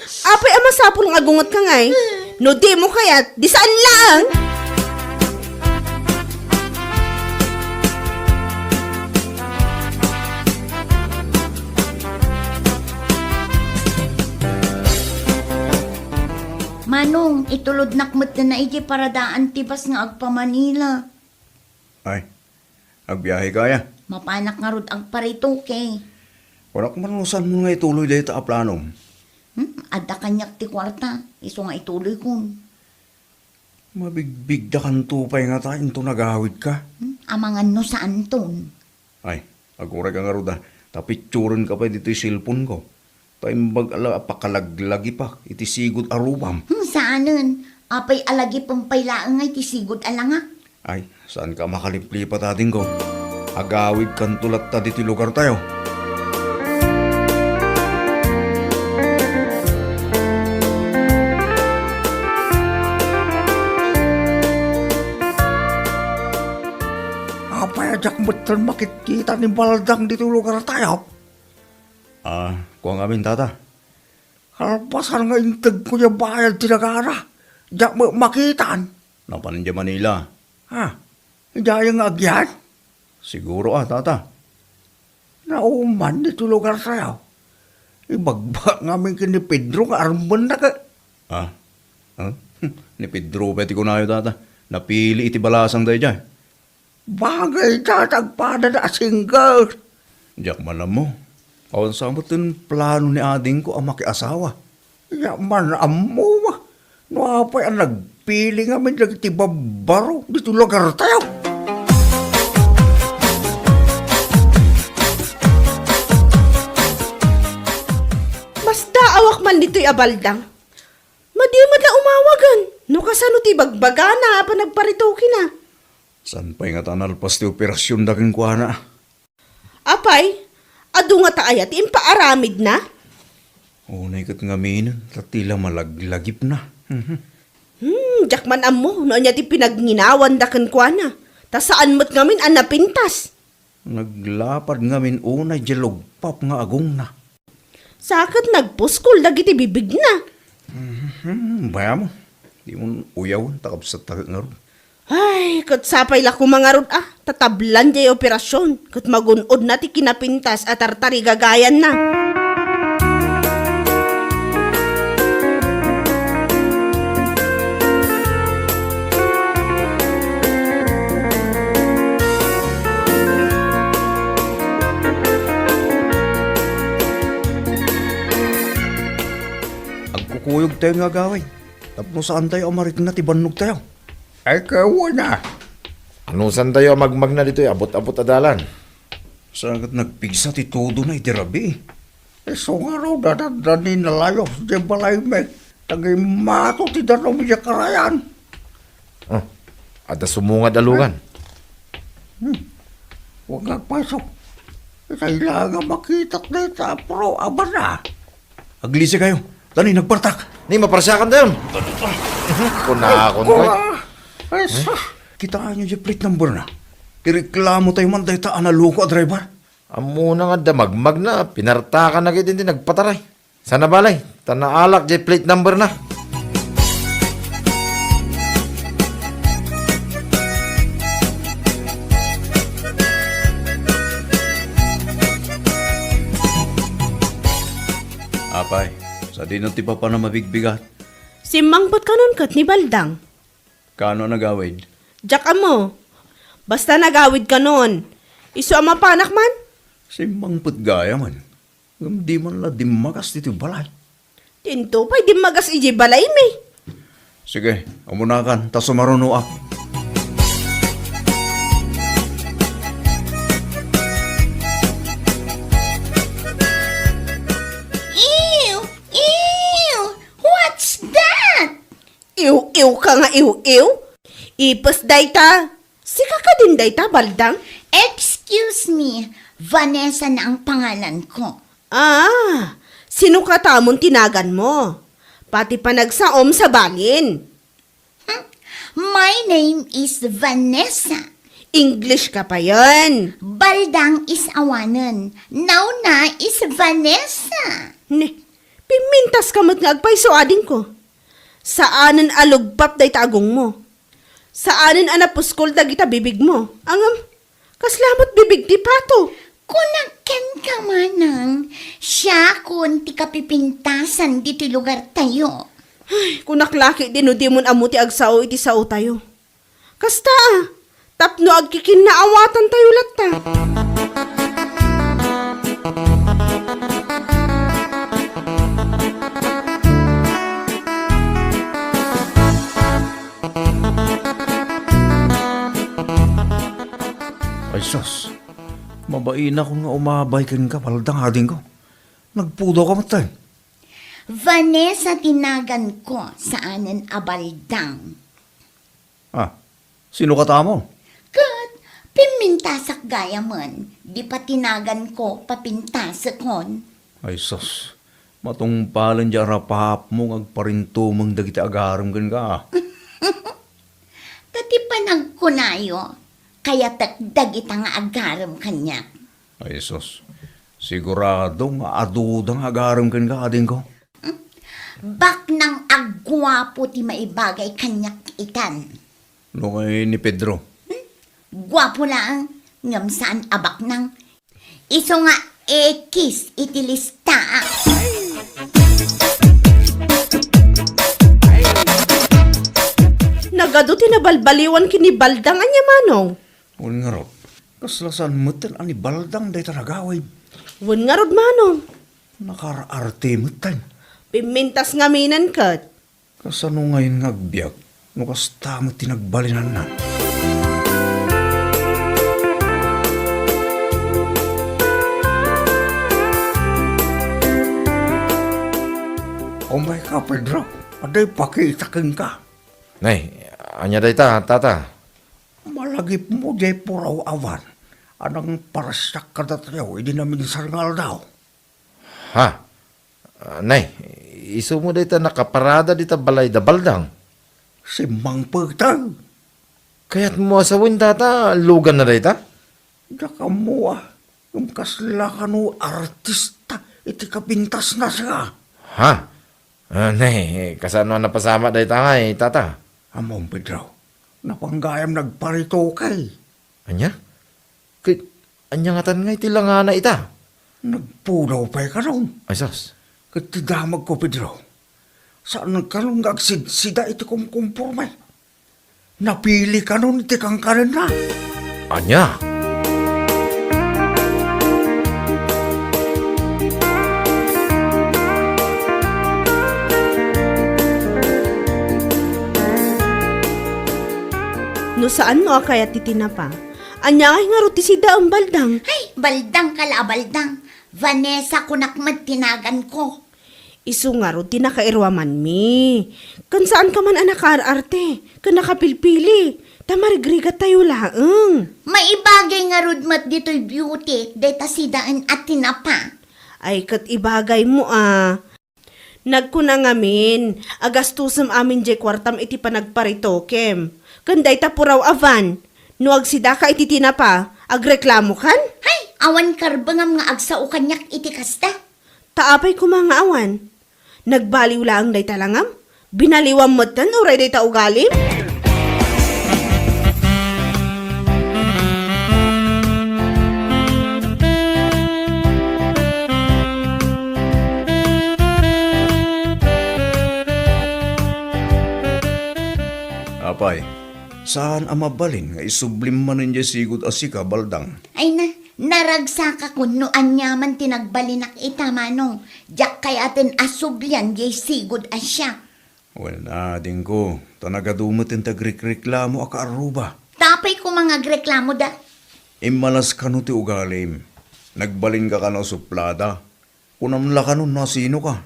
Apay a masapul nga agungetka ngay? No dimo kayat, di saan laeng. Manong, itulodnak met na iti paradaan ti bus nga agpa-Manila. Ay, agbiaheka aya? Mapanak ngarud agparitoke. Kunak man no saanmo nga ituloy dayta a planom. Hmm, adda kaniak ti kuarta, isu nga ituloykon. Mabigbigdakanto pay ngata inton agawidka? Hmm, amangan no saanton. Ay, agurayka ngarud a, ta picturenka pay ditoy cellphone-ko. Ta imbag a la a pakalaglagipak iti sigud a rubam. Hmm, saanen. Apay a lagipem pay laeng nga iti sigud a langak? Ay, saanka a makaliplipat, adingko. Agawidkanto latta ditoy lugartayo. Apay a diak metten makitkita ni Baldang ditoy lugartayo? Ah, kua ngamin, tata. Kalpasan nga integko diay bayad ti dagana, diak met makitan. Napan idiay Manila. Ha? Idiay nga agyan? Siguro a, tata. Nauman ditoy lugartayo. Ibagbagak ngamin ken ni Pedro nga armennak. Ah? Ah? Ni Pedro pay ti kunayo, tata. Napili iti balasang daydiay. Bagay ta, ta agpadada a single. Diak man ammo. Awan sa met ti plano ni adingko a makiasawa. Diak man ammo. No apay a nagpili ngamin dagiti babbaro ditoy lugartayo. Masdaawak man ditoy a Baldang. Madi met la umawagen no kasano ti ibagbagana a panagparitokena. Saan pay ngata a nalpas ti operasionda kenkuana? Apay, adu ngata aya ti impaaramidna? Unay ket ngamin, ta ti la malaglagipna. Mhm. Hmm, diak man ammo no ania ti pinagnginaawanda kenkuana. Ta saan met ngamin a napintas. Naglapad ngamin unay diay lugpap nga agongna. Sa ket nagpuskol dagiti bibigna. Mhm, bayam. Dimon uyawen ta kabsatta ket ngarud. Ay, ket sapay la koma ngarud a, ta tablan diay operasion, ket magun-odna ti kinapintas a tartarigagayanna. Agkukuyogtayo nga agawid tapno saantayo a marikna ti bannogtayo. Ay, kawana. Anusantayo a magmagna ditoy abut-abut a dalan? Sa ket nagpigsa ti tudona iti rabii. Isu ngarud a dadani nalayos diay balaymi. Dagay mato ti danum idiay karayan. Oh, adda sumungad a lugan. Hmm. Huwag nga agpayso. Itay la nga makitak dayta, pero abana. Aglisi kayo. Dani, nagpartak. Ni, maparsiakan dayon. Kunakon ko. Ay, sus. Kitaan nyo di plate number na. Ireklamo tayo man dayta a naloko a driver. Ammona nga damagmag na, pinartakan na gid iti nagpataray. Sana balay, ta naalak di plate number na. Apay, sadino ti papanam a bigbigat? Simmangpet kanon ket ni Baldang. Kaano a nagawid? Diak ammo. Basta nagawid kanon. Isu a mapanak man? Simmangpet gayam. Ngem di man la dimmagas ditoy balay. Dinto pay dimmagas idiay balaymi. Sige, umunakan, ta sumarunoak. Ew! Ew! What's that? Iw-iw ka nga iw-iw? Ipes dayta. Sika kadin dayta, Baldang? Excuse me, Vanessa na ang pangalan ko. Ah, sino katamon tinagan mo? Pati panagsaom sa balin. Hmm? My name is Vanessa. English ka pa yan. Baldang is awanen. Now na is Vanessa. Ne, pimintas ka met nga agpayso, ading ko. Saanen a lugpap dayta agongmo. Saanen a napuskol dagita bibigmo. Ngem, kasla met bibig ti pato. Kunak kenka, manang, siakon ti kapipintasan ditoy lugartayo. Ay, kunak la ketdi no dimon ammo ti agsao iti saotayo. Kasta, a, tapno agkikinnaawatan tayo latta. Ay sus, mabainakon nga umabay kenka, Baldang, adingko. Nagpudaw ka met, tay. Vanessa tinagan ko, saanen a Baldang. Ah, sino katamo? Ket pimmintasak gayamen, di pa tinagan ko, papintasekon. Ay sus, matungpalen di arapaapmo nga agparintumeng dagiti agarem kenka. Ta ti panagkunayo, kayatek dagita nga agarem kaniak. Ay sus, sigurado nga aduda nga agarem kenka, adingko. Baknang a guapo ti maibagay kaniak itan. No kay ni Pedro? Hmm? Guapo laeng, ngem saan a baknang. Isu nga ekis iti listaak. Nagadu ti nabalbaliwan ken ni Baldang ania, manong? Wen ngarud, kasla saan metten a ni Baldang dayta nagawid. Wen ngarud, manong. Nakaar-arte metten. Pimmintas ngamin ket. Kasano ngayen nga agbiag no kasta met ti nagbalinanna? Umay ka, Pedro. Adda ipakita kenka. Nay, ania dayta, tata? Malagipmo diay puraw a van a nangparsiak kadatayo idi naminsan nga aldaw. Ha? Ah, nay, isumo dayta nakaparada dita balay da Baldang? Simmangpet. Kayatmo a sawen, tata, luganna dayta? Diak ammo a, ngem kasla kano artista iti kapintasna, sika. Ha? Ah, nay, kasano a napasamak dayta ngay, tata? Ammom, Pedro, napan gayam nagparitoke. Ania? Ket ania ngatan nga iti langana ita? Nagpudaw pay kanon. Ay, sus. Ket ti damagko, Pedro, saan kanon nga agsidsida iti kumkumporme. Napili kanon iti kankanenna. Ania? No saan no a kayat ti tinapa, ania ngay ngarud ti sidaem, Baldang? Ay, Baldang ka la a Baldang. Vanessa kunak met ti naganko. Isu ngarud ti nakairuamanmi. Ken saanka man a nakaar-arte, ken nakapilpili, ta marigrigattayo laeng. Maibagay ngarud met ditoy beauty, dayta sidaen a tinapa. Ay, ket ibagaymo a. Nagkuna ngamin a gastusem amin jay kuartam iti panagparitokem. Ken dayta puraw a van. No agsidaka iti tinapa, agreklamokan? Hay, awan karbengam nga agsao kaniak iti kasta. Ta apay koma nga awan? Nagbaliw laeng dayta langam? Binaliwam metten uray dayta ugalim? Apay, saan a mabalin nga isublim manen jay sigud a sika, Baldang? Ay na, naragsakakon no aniaman ti nagbalinak ita, Manong. Diak kayaten a sublian jay sigud a siak. Wen, adingko, ta nagadu met ti agrikreklamo a kaarruba. Ta apay koma nga agreklamoda? Immalas kano ti ugalim. Nagbalinka kano a suplada. Kunam la kano no asinoka.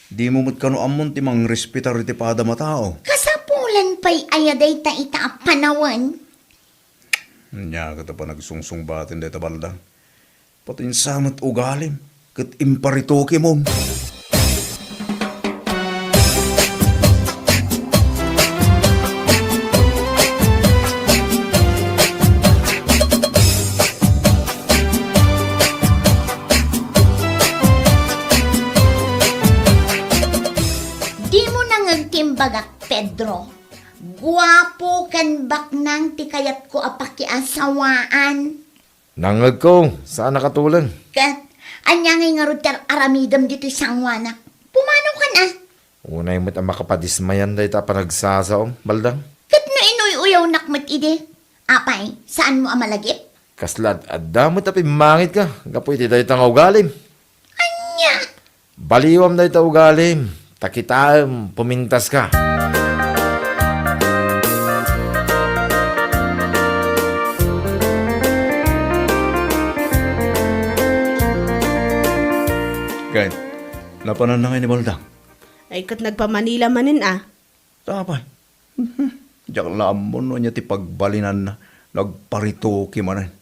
Dimo met kano ammon ti mangrespetar iti padam a tao. Kasapulan pay aya dayta ita a panawen? Ania ket a panagsungsungbaten dayta, Baldang? Pati sa met ugalim ket imparitokemon. Dimo nangeg ti imbagak, Pedro. Guapo ken baknang ti kayatko a pakiasawaan. Nangngegko, saan a katuleng. Ket, ania ngay ngarud ti ar-aramidem ditoy sangoanak? Pumanokan a? Unay met a makapadismayan dayta a panagsasaom, Baldang. Ket no inuy-uyawnak met idi, apay, saanmo a malagip? Kasla ad-adda met a pimmangitka gapu iti dayta nga ugalim. Ania? Baliwam dayta ugalim, ta kitaem, pumintaska. Ket, napananna ngay ni Baldang? Ay, ket nagpa-Manila manen a. Apay, diak la ammo no ania ti pagbalinanna, nagparitoke manen.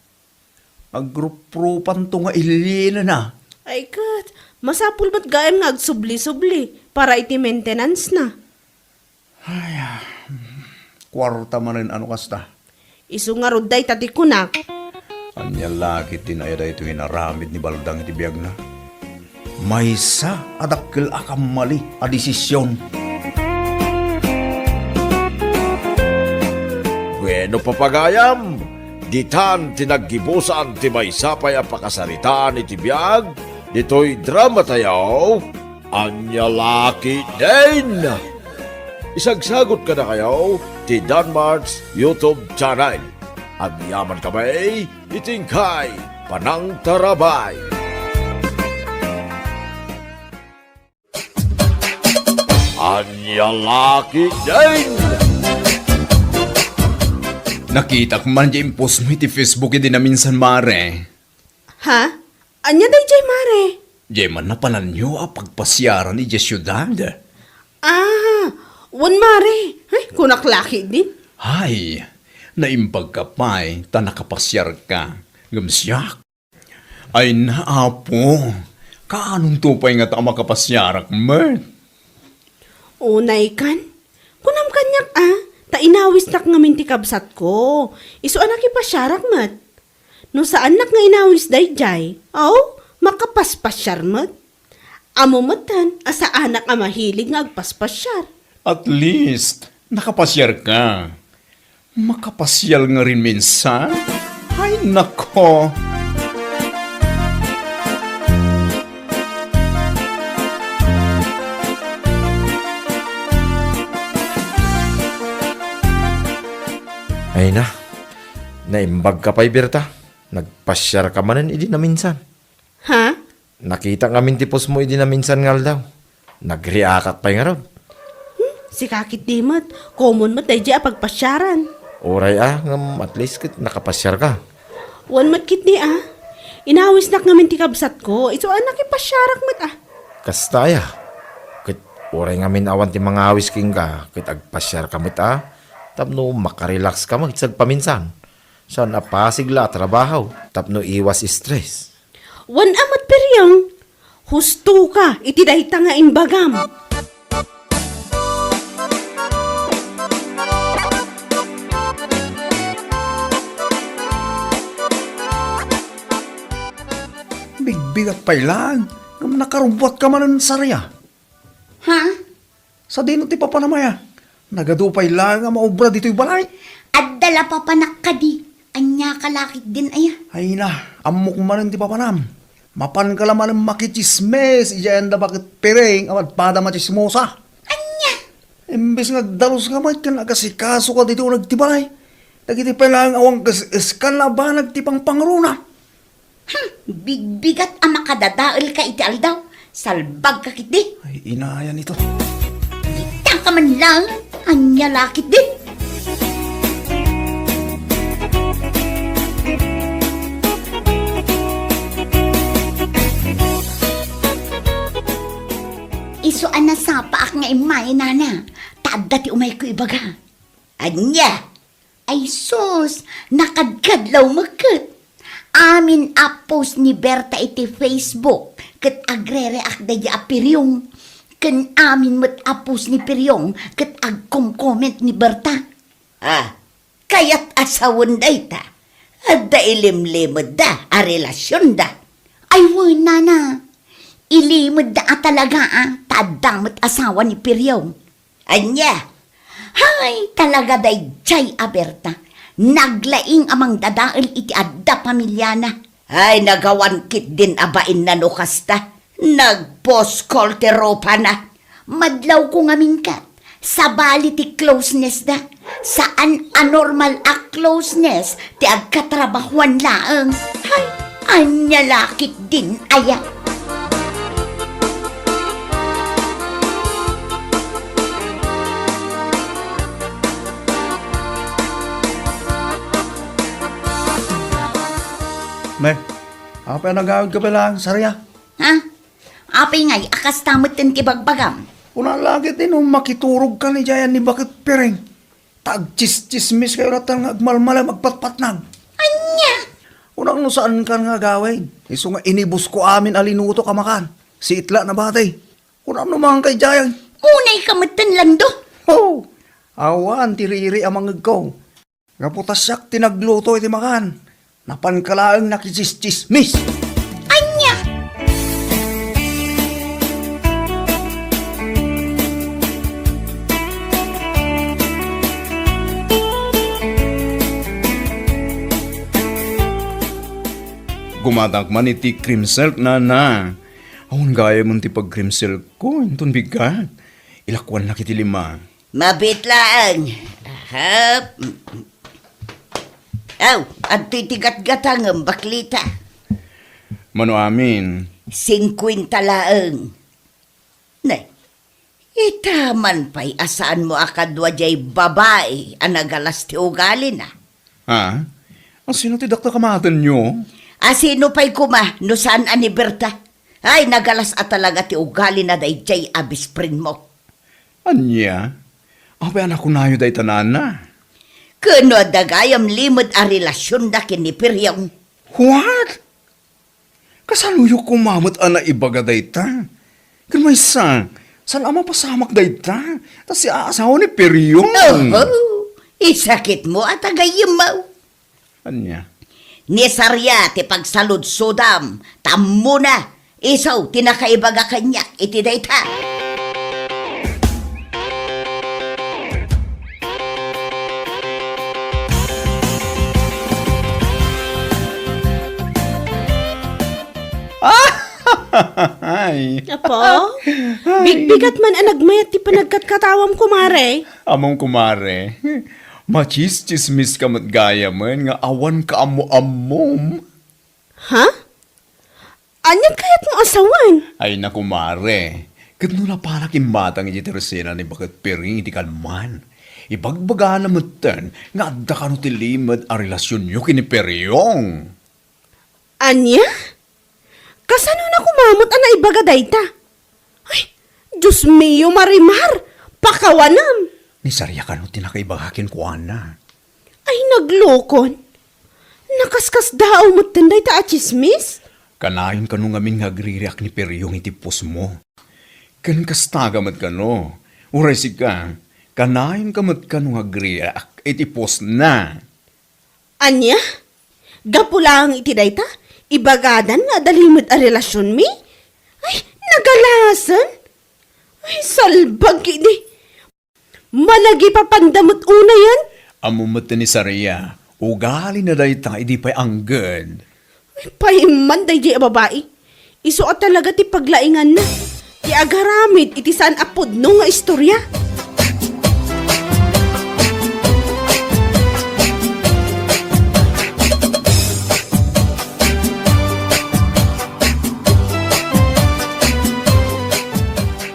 Agruprupanto nga ilinena. Ay ket, masapul met gayam nga agsubli-subli para iti maintenance na. Ay, ah, kuarta manen a no kasta. Isu ngarud dayta ti kunak. Ania la ketdin aya daytoy inaramid ni Baldang iti biagna? Maysa a dakkel a kammali a desisyon. Bueno, papagayam, ditan ti naggibusan ti maysa pay a pakasaritaan iti biag ditoy drama tayo, Ania La Ketdin. Isagsagut kadakayo ti Danmart's YouTube channel. Agyaman kami iti inkay panangtarabay. Ania La Ketdin! Nakitak man di impostmo iti Facebook idi naminsan, mare. Ha? Ania daydiay, mare? Diay man napananyo a pagpasiaran idiay siudad. Ah, wen, mare. Ay, kunak la ketdin. Ay, naimbagka pay ta nakapasiarka. Ngem siak, ay na, Apo, kaanonto pay ngata a makapasiarak met? Unay kan, kunam kaniak a, ta inawisnak ngamin ti kabsatko. Isu a nakipasiarak met. No saannak nga inawis daydiay, aw, makapaspasiar met. Ammo metten a saanak a mahilig nga agpaspasiar. At least, nakapasiarka. Makapasiar ngamin minsan? Ay, nako! Ay na, naimbagka pay, Berta. Nagpasiarka manen idi naminsan. Ha? Nakitak ngamin ti postmo idi naminsan nga aldaw. Nagreaktak pay ngarud. Hmm, sika ketdi met. Common met daydiay a pagpasiaran. Uray a, ngem at least ket nakapasiarka. Wen met ketdi a. Inawisnak ngamin ti kabsatko. Isu a nakipasiarak met a. Kasta aya, ket uray ngamin awan ti mangawis kenka, ket agpasiarka met a, tapno makarelaxka met sagpaminsan. Saan a pasig la a trabaho, tapno iwas stress. Wen a met, Periong, hustoka iti dayta nga imbagam. Bigbigat pay laeng, ngem nakarubbuatka manen, Saria. Ha? Sadino ti papanam aya? Nagadu pay laeng a maobra ditoy balay. Adda la papanak kadi. Ania ka la ketdin aya? Ay na, ammok manen ti papanam. Mapanka la manen makitsismis idiay anda baket Piring a padpada a machismosa. Ania? Imbes nga agdaluska met ken agasikasoka ditoy uneg ti balay, dagiti pay laeng awan kes-eskan a banag ti pangpangruna. Hmm, bigbigat a makadadaelka iti aldaw. Salbagka ketdi. Ay, inaya nito. Itaka man laeng. Ania la ketdi? Isu a nasapaak nga immay, nana, ta adda ti umayko ibaga. Ania? Ay sus, nakadkadlaw met ket. Amin a post ni Berta iti Facebook ket agre-react daydi a Periong. Ken amin met a post ni Periong ket agkom-comment ni Berta. Ah, kayat a sawen dayta? Adda ilimlimedda a relasionda? Ay wen, nana. Ilimedda a talaga a ta adda met asawa ni Periong. Ania? Hay, talaga daydiay a Berta. Naglaing a mangdadael iti adda pamiliana. Ay, nagawan ketdin a bainna no kasta. Nag-post call ti rupana. Madlawko ngamin ket, sabali ti closeness da. Saan a normal a closeness ti agkatrabahoan laeng. Hay, ania la ketdin aya? Ne, apay a nagawidka pay laeng, Saria? Ha? Apay ngay a kasta metten ti bagbagam? Kuna la ketdi no makiturogkan idiay ni baket Piring. Ta agtsis-tsismis kayo latta nga agmalmalem agpatpatnag. Ania? Kunak no saankan nga agawid. Isu nga inibusko amin a linutok a makan. Siit la nabati. Kunak no mangan kay Jayang. Unay ka metten, Lando. Ho! Awan ti riri a mangegko. Gapu ta siak ti nagluto iti makan. Napanka laeng nakitsistsismis. Ania? Gumatak man iti cream silk, nana. Awan gayam ti pag-cream silk ko, inton bigat. Ilakuannak iti lima. Mabiit laeng. Ahap. Aw, adtoy ti gatgatangem, baklita. Mano amin? Singkuenta laeng. Ne, ita man pay a saanmo a kadua diay babai a nagalas ti ugalina. Ha? Asino ti dakdak a matenyo? Asino pay koma no saan a ni Berta? Ay, nagalas a talaga ti ugalina daydiay a best friendmo. Ania? Apay a nakunayo dayta, nana? Ken no adda gayam limed a relasionda ken ni Periong. What? Kasanoyo koma met a naibaga dayta? Ken maysa, saan a mapasamak dayta? Ta siak a asawa ni Periong. Oho, isakitmo a tagayemmo. Ania? Ni Saria ti pagsaludsodam, ta ammona, isu ti nakaibaga kaniak iti dayta. Ay. Apo? Ay. Bigbigat man a nagmayat ti panagkatkatawam, kumare. Ammom, kumare. Machischismis ka met gayamen nga awan kaammo-ammom. Ha? Aniat kayatmo a sawen? Ay, naku, mare. Ket no napanak immatang iti tersena ni Baket Piring iti kalman, ibagbagana metten nga adda kano ti limed a relasionyo ken ni Periong. Ania? Kasano na koma met a naibaga dayta? Dios mio, Marimar! Pakawanem! Ni Saria kano ti nakaibaga kenkuana? Ay, naglokon. Nakaskasdaaw metten dayta a tsismis? Kanayon kano ngamin nga agririak ni Periong iti pusmo? Ken kasta ka met kano, uray sika, kanayonka met kano nga agririak iti pusna. Ania? Gapu laeng iti dayta, ibagadan nga adda limed a relasionmi? Ay, nagalasen! Ay, salbag idi. Managipapanda met unayen? Ammo met ni Saria, ugalina dayta idi pay angged. Ay, paimman daydiay a babai. Isu a talaga ti paglainganna, ti agaramid iti saan a pudno nga istorya.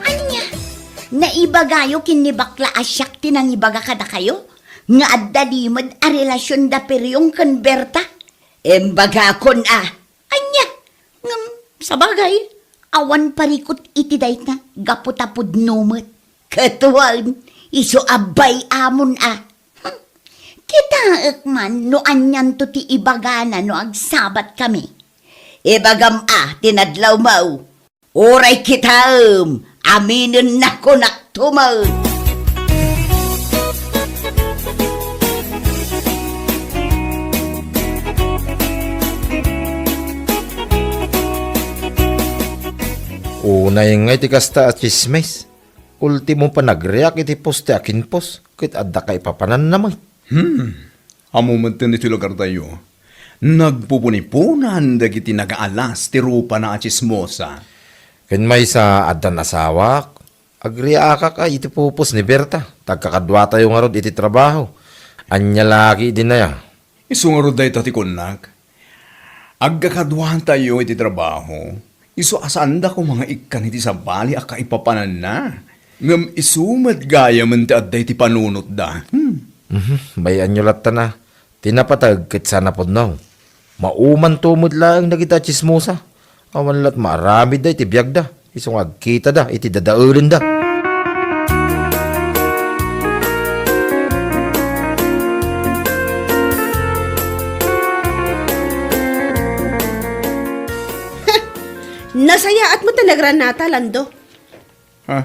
Ania? Naibagayo ken ni bakla a siak ti nangibaga kadakayo nga adda limed a relasion da Periong ken Berta? Imbagakon a. Ania? Ngem, sabagay, awan parikut iti dayta, gapu ta pudno met. Ket wen, isu a bay-amon a. Hm. Kitaek man no anianto ti ibagana no agsabatkami. Ibagam a ti nadlawmo. Uray kitaem, aminennakon a tumaen. Unay ngay ti kasta a tsismis. Ultimo, panagriak iti poste a kinpos, ket adda kaipapananna met. Hmm. Ammo metten iti lugartayo, nagpupuniponan dagiti nagaalas ti rupana a tsismosa. Ken maysa, addan asawak, agriakak a iti pupos ni Berta, ta agkakaduatayo ngarud iti trabaho. Ania la ketdin aya? Isu ngarud dayta ti kunnak. Agkakaduatayo iti trabaho, isu a saanda koma nga ikkan iti sabali a kaipapananna. Ngem isu met gayamen ti adda iti panunotda. Hmm. Mhm, bay-anyo latta a. Ti napateg ket saan a pudno. Maumanto met laeng dagita a tsismosa. Awan lat maaramidda iti biagda, isu nga agkitada iti dadaelenda. Nasayaat met ta nagranata, Lando. Ha?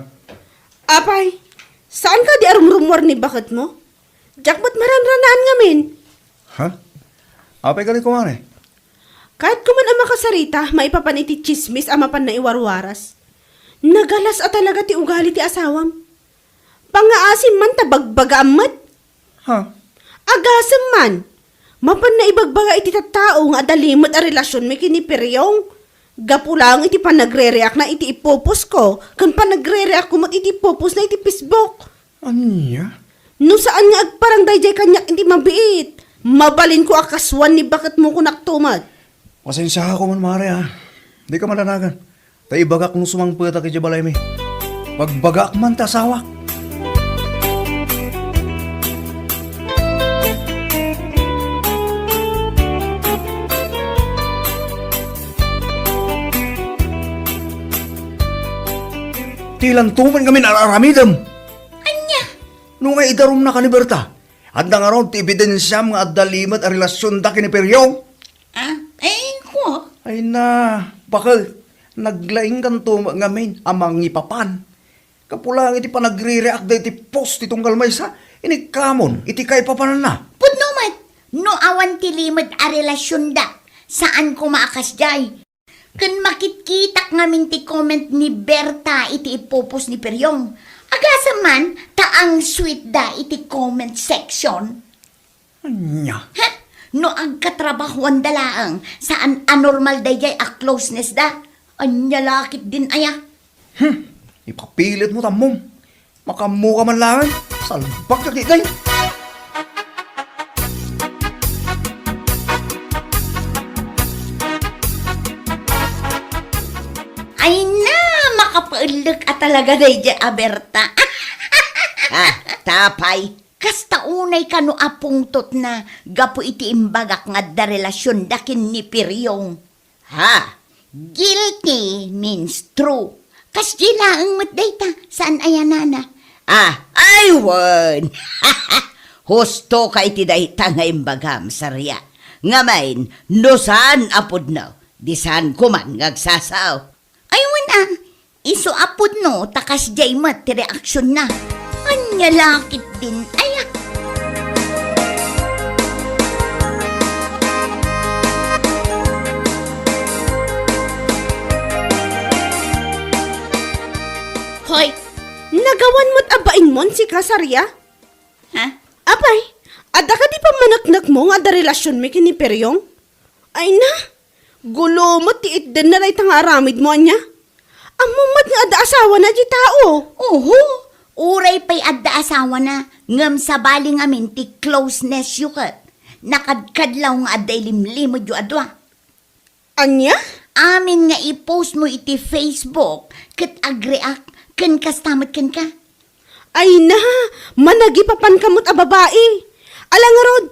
Apay, saan kadi a rumrumuar ni baketmo? Diak met maranranaan ngamin. Ha? Apay kadi kumare? Kayatko man a makasarita maipapan iti tsismis a mapanna iwarwaras. Nagalas a talaga ti ugali ti asawam. Pangngaasim man ta bagbagaam met. Ha? Agasem man. Mapanna ibagbaga iti tattao nga adda limed a relasionmi ken ni Periong. Gapu laeng iti panagrereakna iti ipuposko ken panagrereakko met iti ipuposna iti Facebook. Ania? No saan nga agparang daydiay kaniak iti mabiit, mabalinko a kasuan ni baketmo kunakto met. Pasensiaak man, mare, a. Dika madanagan. Ta ibagak no sumangpetak idiay balaymi. Pagbagaak man ta asawak. Ti lanto met ngamin ar-aramidem. Ania? No nga idarumnaka ni Berta, adda ngarud ti ebidensiam nga adda limed a relasionda ken ni Periong? Ah, ay, ko. Ay na, bakel, naglaingkanto met ngamin a mangipapan. Gapu laeng iti panagrereakda iti post ti tunggal maysa, inikkamon iti kaipapananna. Pudno met, no awan ti limed a relasionda, saan koma a kasdiay. Ken makitkitak ngamin ti comment ni Berta iti ipupost ni Periong. Agasem man, ta ang sweet da iti comment section. Ania? Ha? No agkatrabahoanda laeng, saan a normal daydiay a closeness da? Ania la ketdin aya? Hmm, ipapilitmo ta ammom. Makaammoka man laeng, salbagka ketdin. Ay na, makapaellek a talaga daydiay a Berta. Ah, ta apay. Kasta unay kano a pungtotna gapu iti imbagak nga adda relasionda ken ni Periong. Ha? Guilty means true. Kasdi laeng met dayta, saan aya nana? Ah, ay wen! Husto ka iti dayta nga imbagam, Saria. Ngamin, no saan a pudno, di saan ko man nga agsasao. Ay wen a, isu a pudno ta kasdiay met ti reaksionna. Ania la ketdin aya? Hoy, nagawan met a bainmon sika, Saria? Ha? Apay, adda kadi pammaneknekmo nga adda relasionmi ken ni Periong? Ay na, gulo met ti itdenna dayta nga aramidmo ania? Ammom met nga adda asawana diay tao. Oho, uray pay adda asawana, ngem sabali ngamin ti closeness yo ket nakadkadlaw nga adda ilimlimedyo a dua. Ania? Amin nga i-post mo iti Facebook ket agreact ken kasta met kenka. Ay na, managipapanka met a babai. Ala ngarud,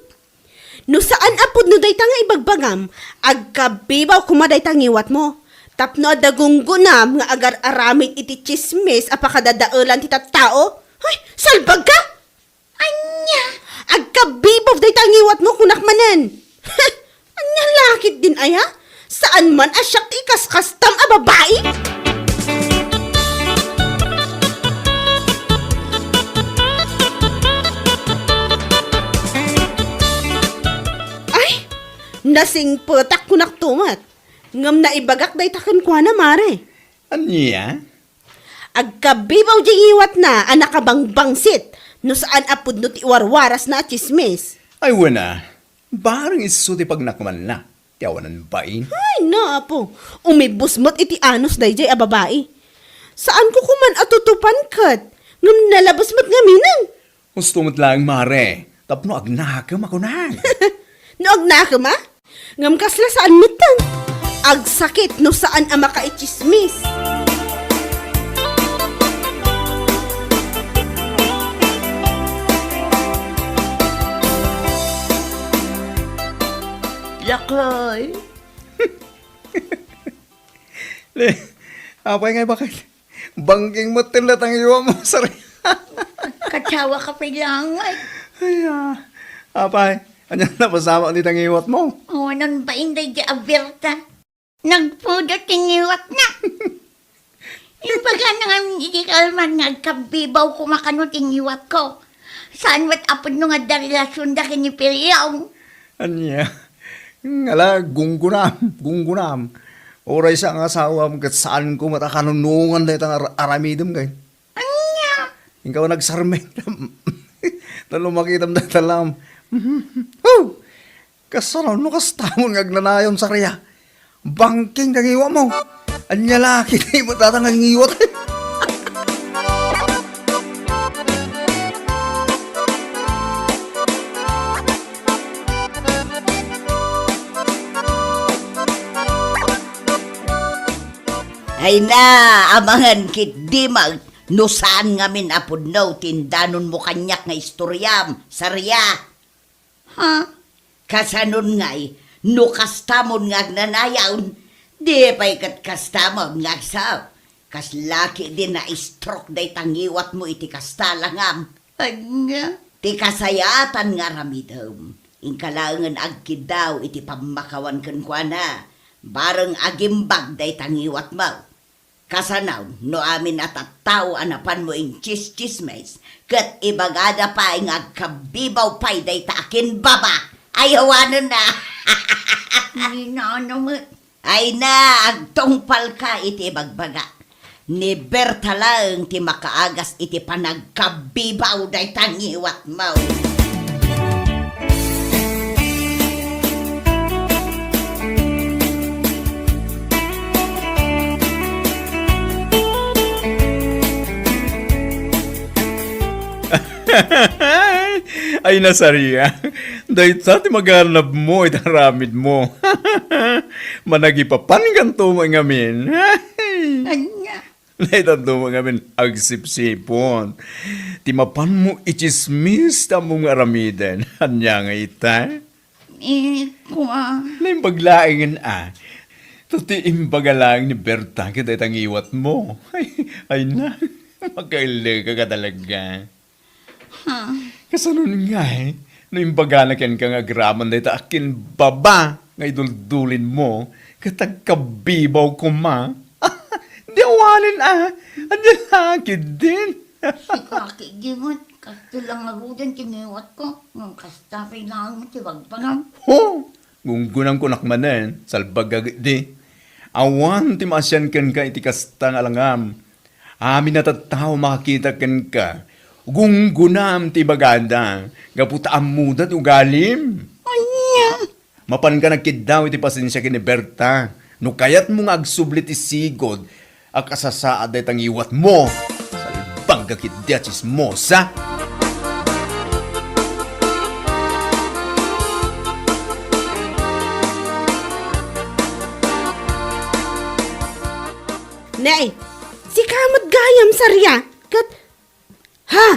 no saan a pudno dayta nga ibagbagam, agkabibaw koma dayta ngiwatmo. Tapno adda gunggonam nga agar-aramid iti tsismis a pakadadaelan ti tattao. Ay, salbagka! Ania? Agkabibaw dayta ngiwatmo, kunak manen. Ania la ketdin aya? Saan man a siak ti ikaskastam a babai? Ay, nasingpetak kunak tumet. Ngem naibagak dayta kenkuana, mare. Ania? Agkabibaw diay ngiwatna a nakabangbangsit no saan a pudno ti warwarasna a tsismis. Ay, wen a, bareng isu ti pagnakumanna ti awanan bain. Ay, na, apo, umibus met iti anus daydiay a babai. Saanko koman a tutupan ket, ngem nalabes met ngaminen. Husto met laeng, mare, tapno agnakem a kunak. No agnakem a? Ngem kasla saan metten. Agsakit no saan a makaitsismis. Laklay. Le, apay nga bakit? Bangking met ti laeng ti ngiwatmo, Saria. Katawa ka pay laeng, ay. Ay, ah. Apay, ania napasamak ti ngiwatmo? Awanan bain daydiay a Berta. Nagpudot ti ngiwatna. Imbagana ngamin iti kalman nga agkabibaw koma kano ti ngiwatko. Saan met a pudno nga adda relasionda ken ni Piliong? Ania? Ngala, gunggonam, gunggonam. Uray sa nga asawam ket saanko met a kanunongan dayta nga ar-, aramidem kay. Ania? Inka nagsarming. Ta no makitam dayta lam. Huh! Kasano no kastamon nga agnanayon, Saria? Bangking ti ngiwatmo. Ania la, kitaem met dayta nga ngiwat. Ay na, amangan ketdi met no saan ngamin a pudno ti indanonmo kaniak nga istoriam, Saria. Ha? Kasanon ngay, no kastamon nga agnanayon, di pay ket kastamon nga agsao. Kasla ketdi na-stroke dayta ngiwatmo iti kasta langam. Ania? Ti kasayaatan nga aramidem, inka laengen agkiddaw iti pammakawan kenkuana, bareng agimbag dayta ngiwatmo. Kasano no amin a tattao a napanmo intsistsismes, ket ibagada pay nga agkabibaw pay dayta a kinbaba? Ay, awanen a! Ni nano met. Ay na, agtungpalka iti ibagbagak. Ni Berta laeng ti makaagas iti panagkabibaw dayta ngiwatmo. Ay, Saria, dayta ti maganabmo iti aramidmo. Managipapankanto met ngamin. Ania? Daytanto met ngamin agsipsipon ti mapanmo itsismis ti ammom nga aramiden. Ania nga ita? Eh, kua. Naimbag laengen a. Ta ti imbaga laeng ni Berta ket dayta ngiwatmo. Ay, ay na, makaellek ka talaga. Hmm. Kasanon ngay, no imbagana kenka nga agraman dayta akin baba nga iduldulinmo, ket agkabibaw koma. Di awanen a, ania la ketdin. Sika, Kidimot, kasto lang ngaruden ti ngiwatko, ngem kasta pay laeng ti bagbagam. Ho! Gunggunam kunak manen, salbag a di. Awan ti maasian kenka iti kasta nga alangam. Amin a tattao makakita kenka, gunggunam ti ibagada, gapu ta ammoda ti ugalim. Ania? Mapanka nagkiddaw iti pasensia ken ni Berta. No kayatmo nga agsubli ti sigud a kasasaad dayta ngiwatmo, salbag a ketdi a tsismosa. Nay, sika met gayam, Saria. Ket, ha?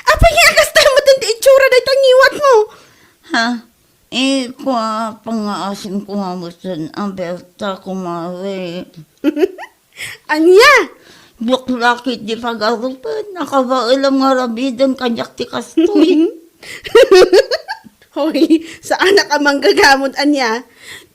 Apay nga kasta met ti itsura dayta ngiwatmo? Ha? Eh, kua, pangngaasim ko nga met, Berta, kumare. Ania? Buklakit di pagarupen, nakabaelam nga aramiden kaniak ti kastoy. Hoy, saanak a manggagamon ania?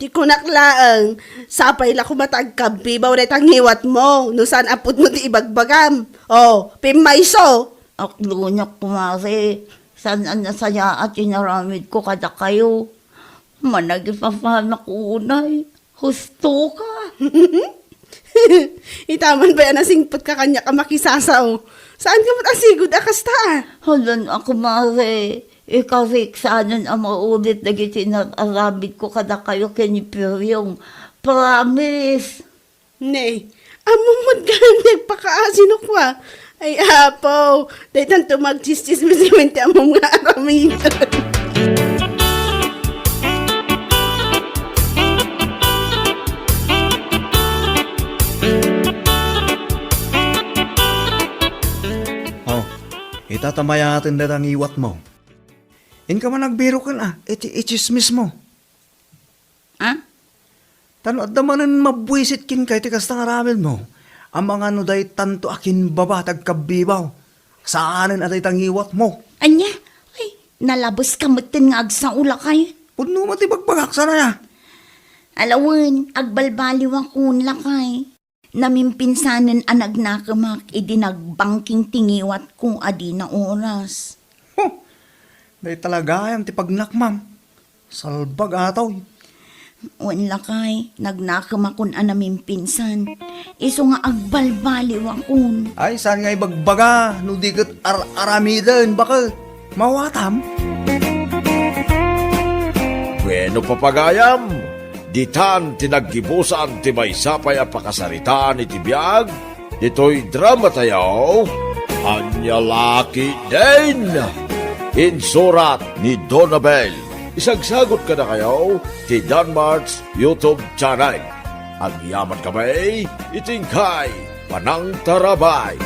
Ti kunak laeng, sapay la koma ta agkabibaw dayta ngiwatmo, no saan a pudno ti ibagbagam. Oh, pimmayso! Aklonak, kumare, saan a nasayaat ti inaramidko kadakayo. Managipapanak unay. Husto ka. Itaman pay a nasingpet ka kaniak a makisasao. Saan ka met a sigud a kasta a? Hala, a kumare, ikarik saanen a maulit dagiti inaramidko kadakayo ken ni Piryong. Promise! Ne, ammom met gayam ti agpakaasi no kua. Ay, Apo, daytan to magtsistsismis ngamin ti ammom nga aramid. Oh, ita ta mayaten dayta ngiwatmo. Inka man agbiroken a, iti itsismismo. Ha? Ta no adda manen mabuisit kenka iti kasta nga aramidmo, amangan no daytanto a kinbaba ti agkabibaw, saanen a dayta ngiwatmo. Ania? Ay, nalabeska metten nga agsao, lakay. Pudno met ti bagbagak, saan aya? Alawen, agbalbaliwakon, lakay. Namimpinsanen a nagnakemak idi nagbangking ti ngiwatko a dina oras. Huh! Dayta la gayam ti pagnakmam. Salbag a atoy. Wen lakay, nagnakemakon a namimpinsan. Isu nga agbalbaliwakon. Ay, saan nga ibagbaga no di ket ar-aramiden, baket? Mawatam? Bueno, papagayam, ditan ti naggibusan ti maysa pay a pakasaritaan iti biag ditoy dramatayo, Ania La Ketdin. Insurat ni Donabel. Isagsagut kadakayo ti Danmart's YouTube channel. Agyaman kami iti inkay panangtarabay.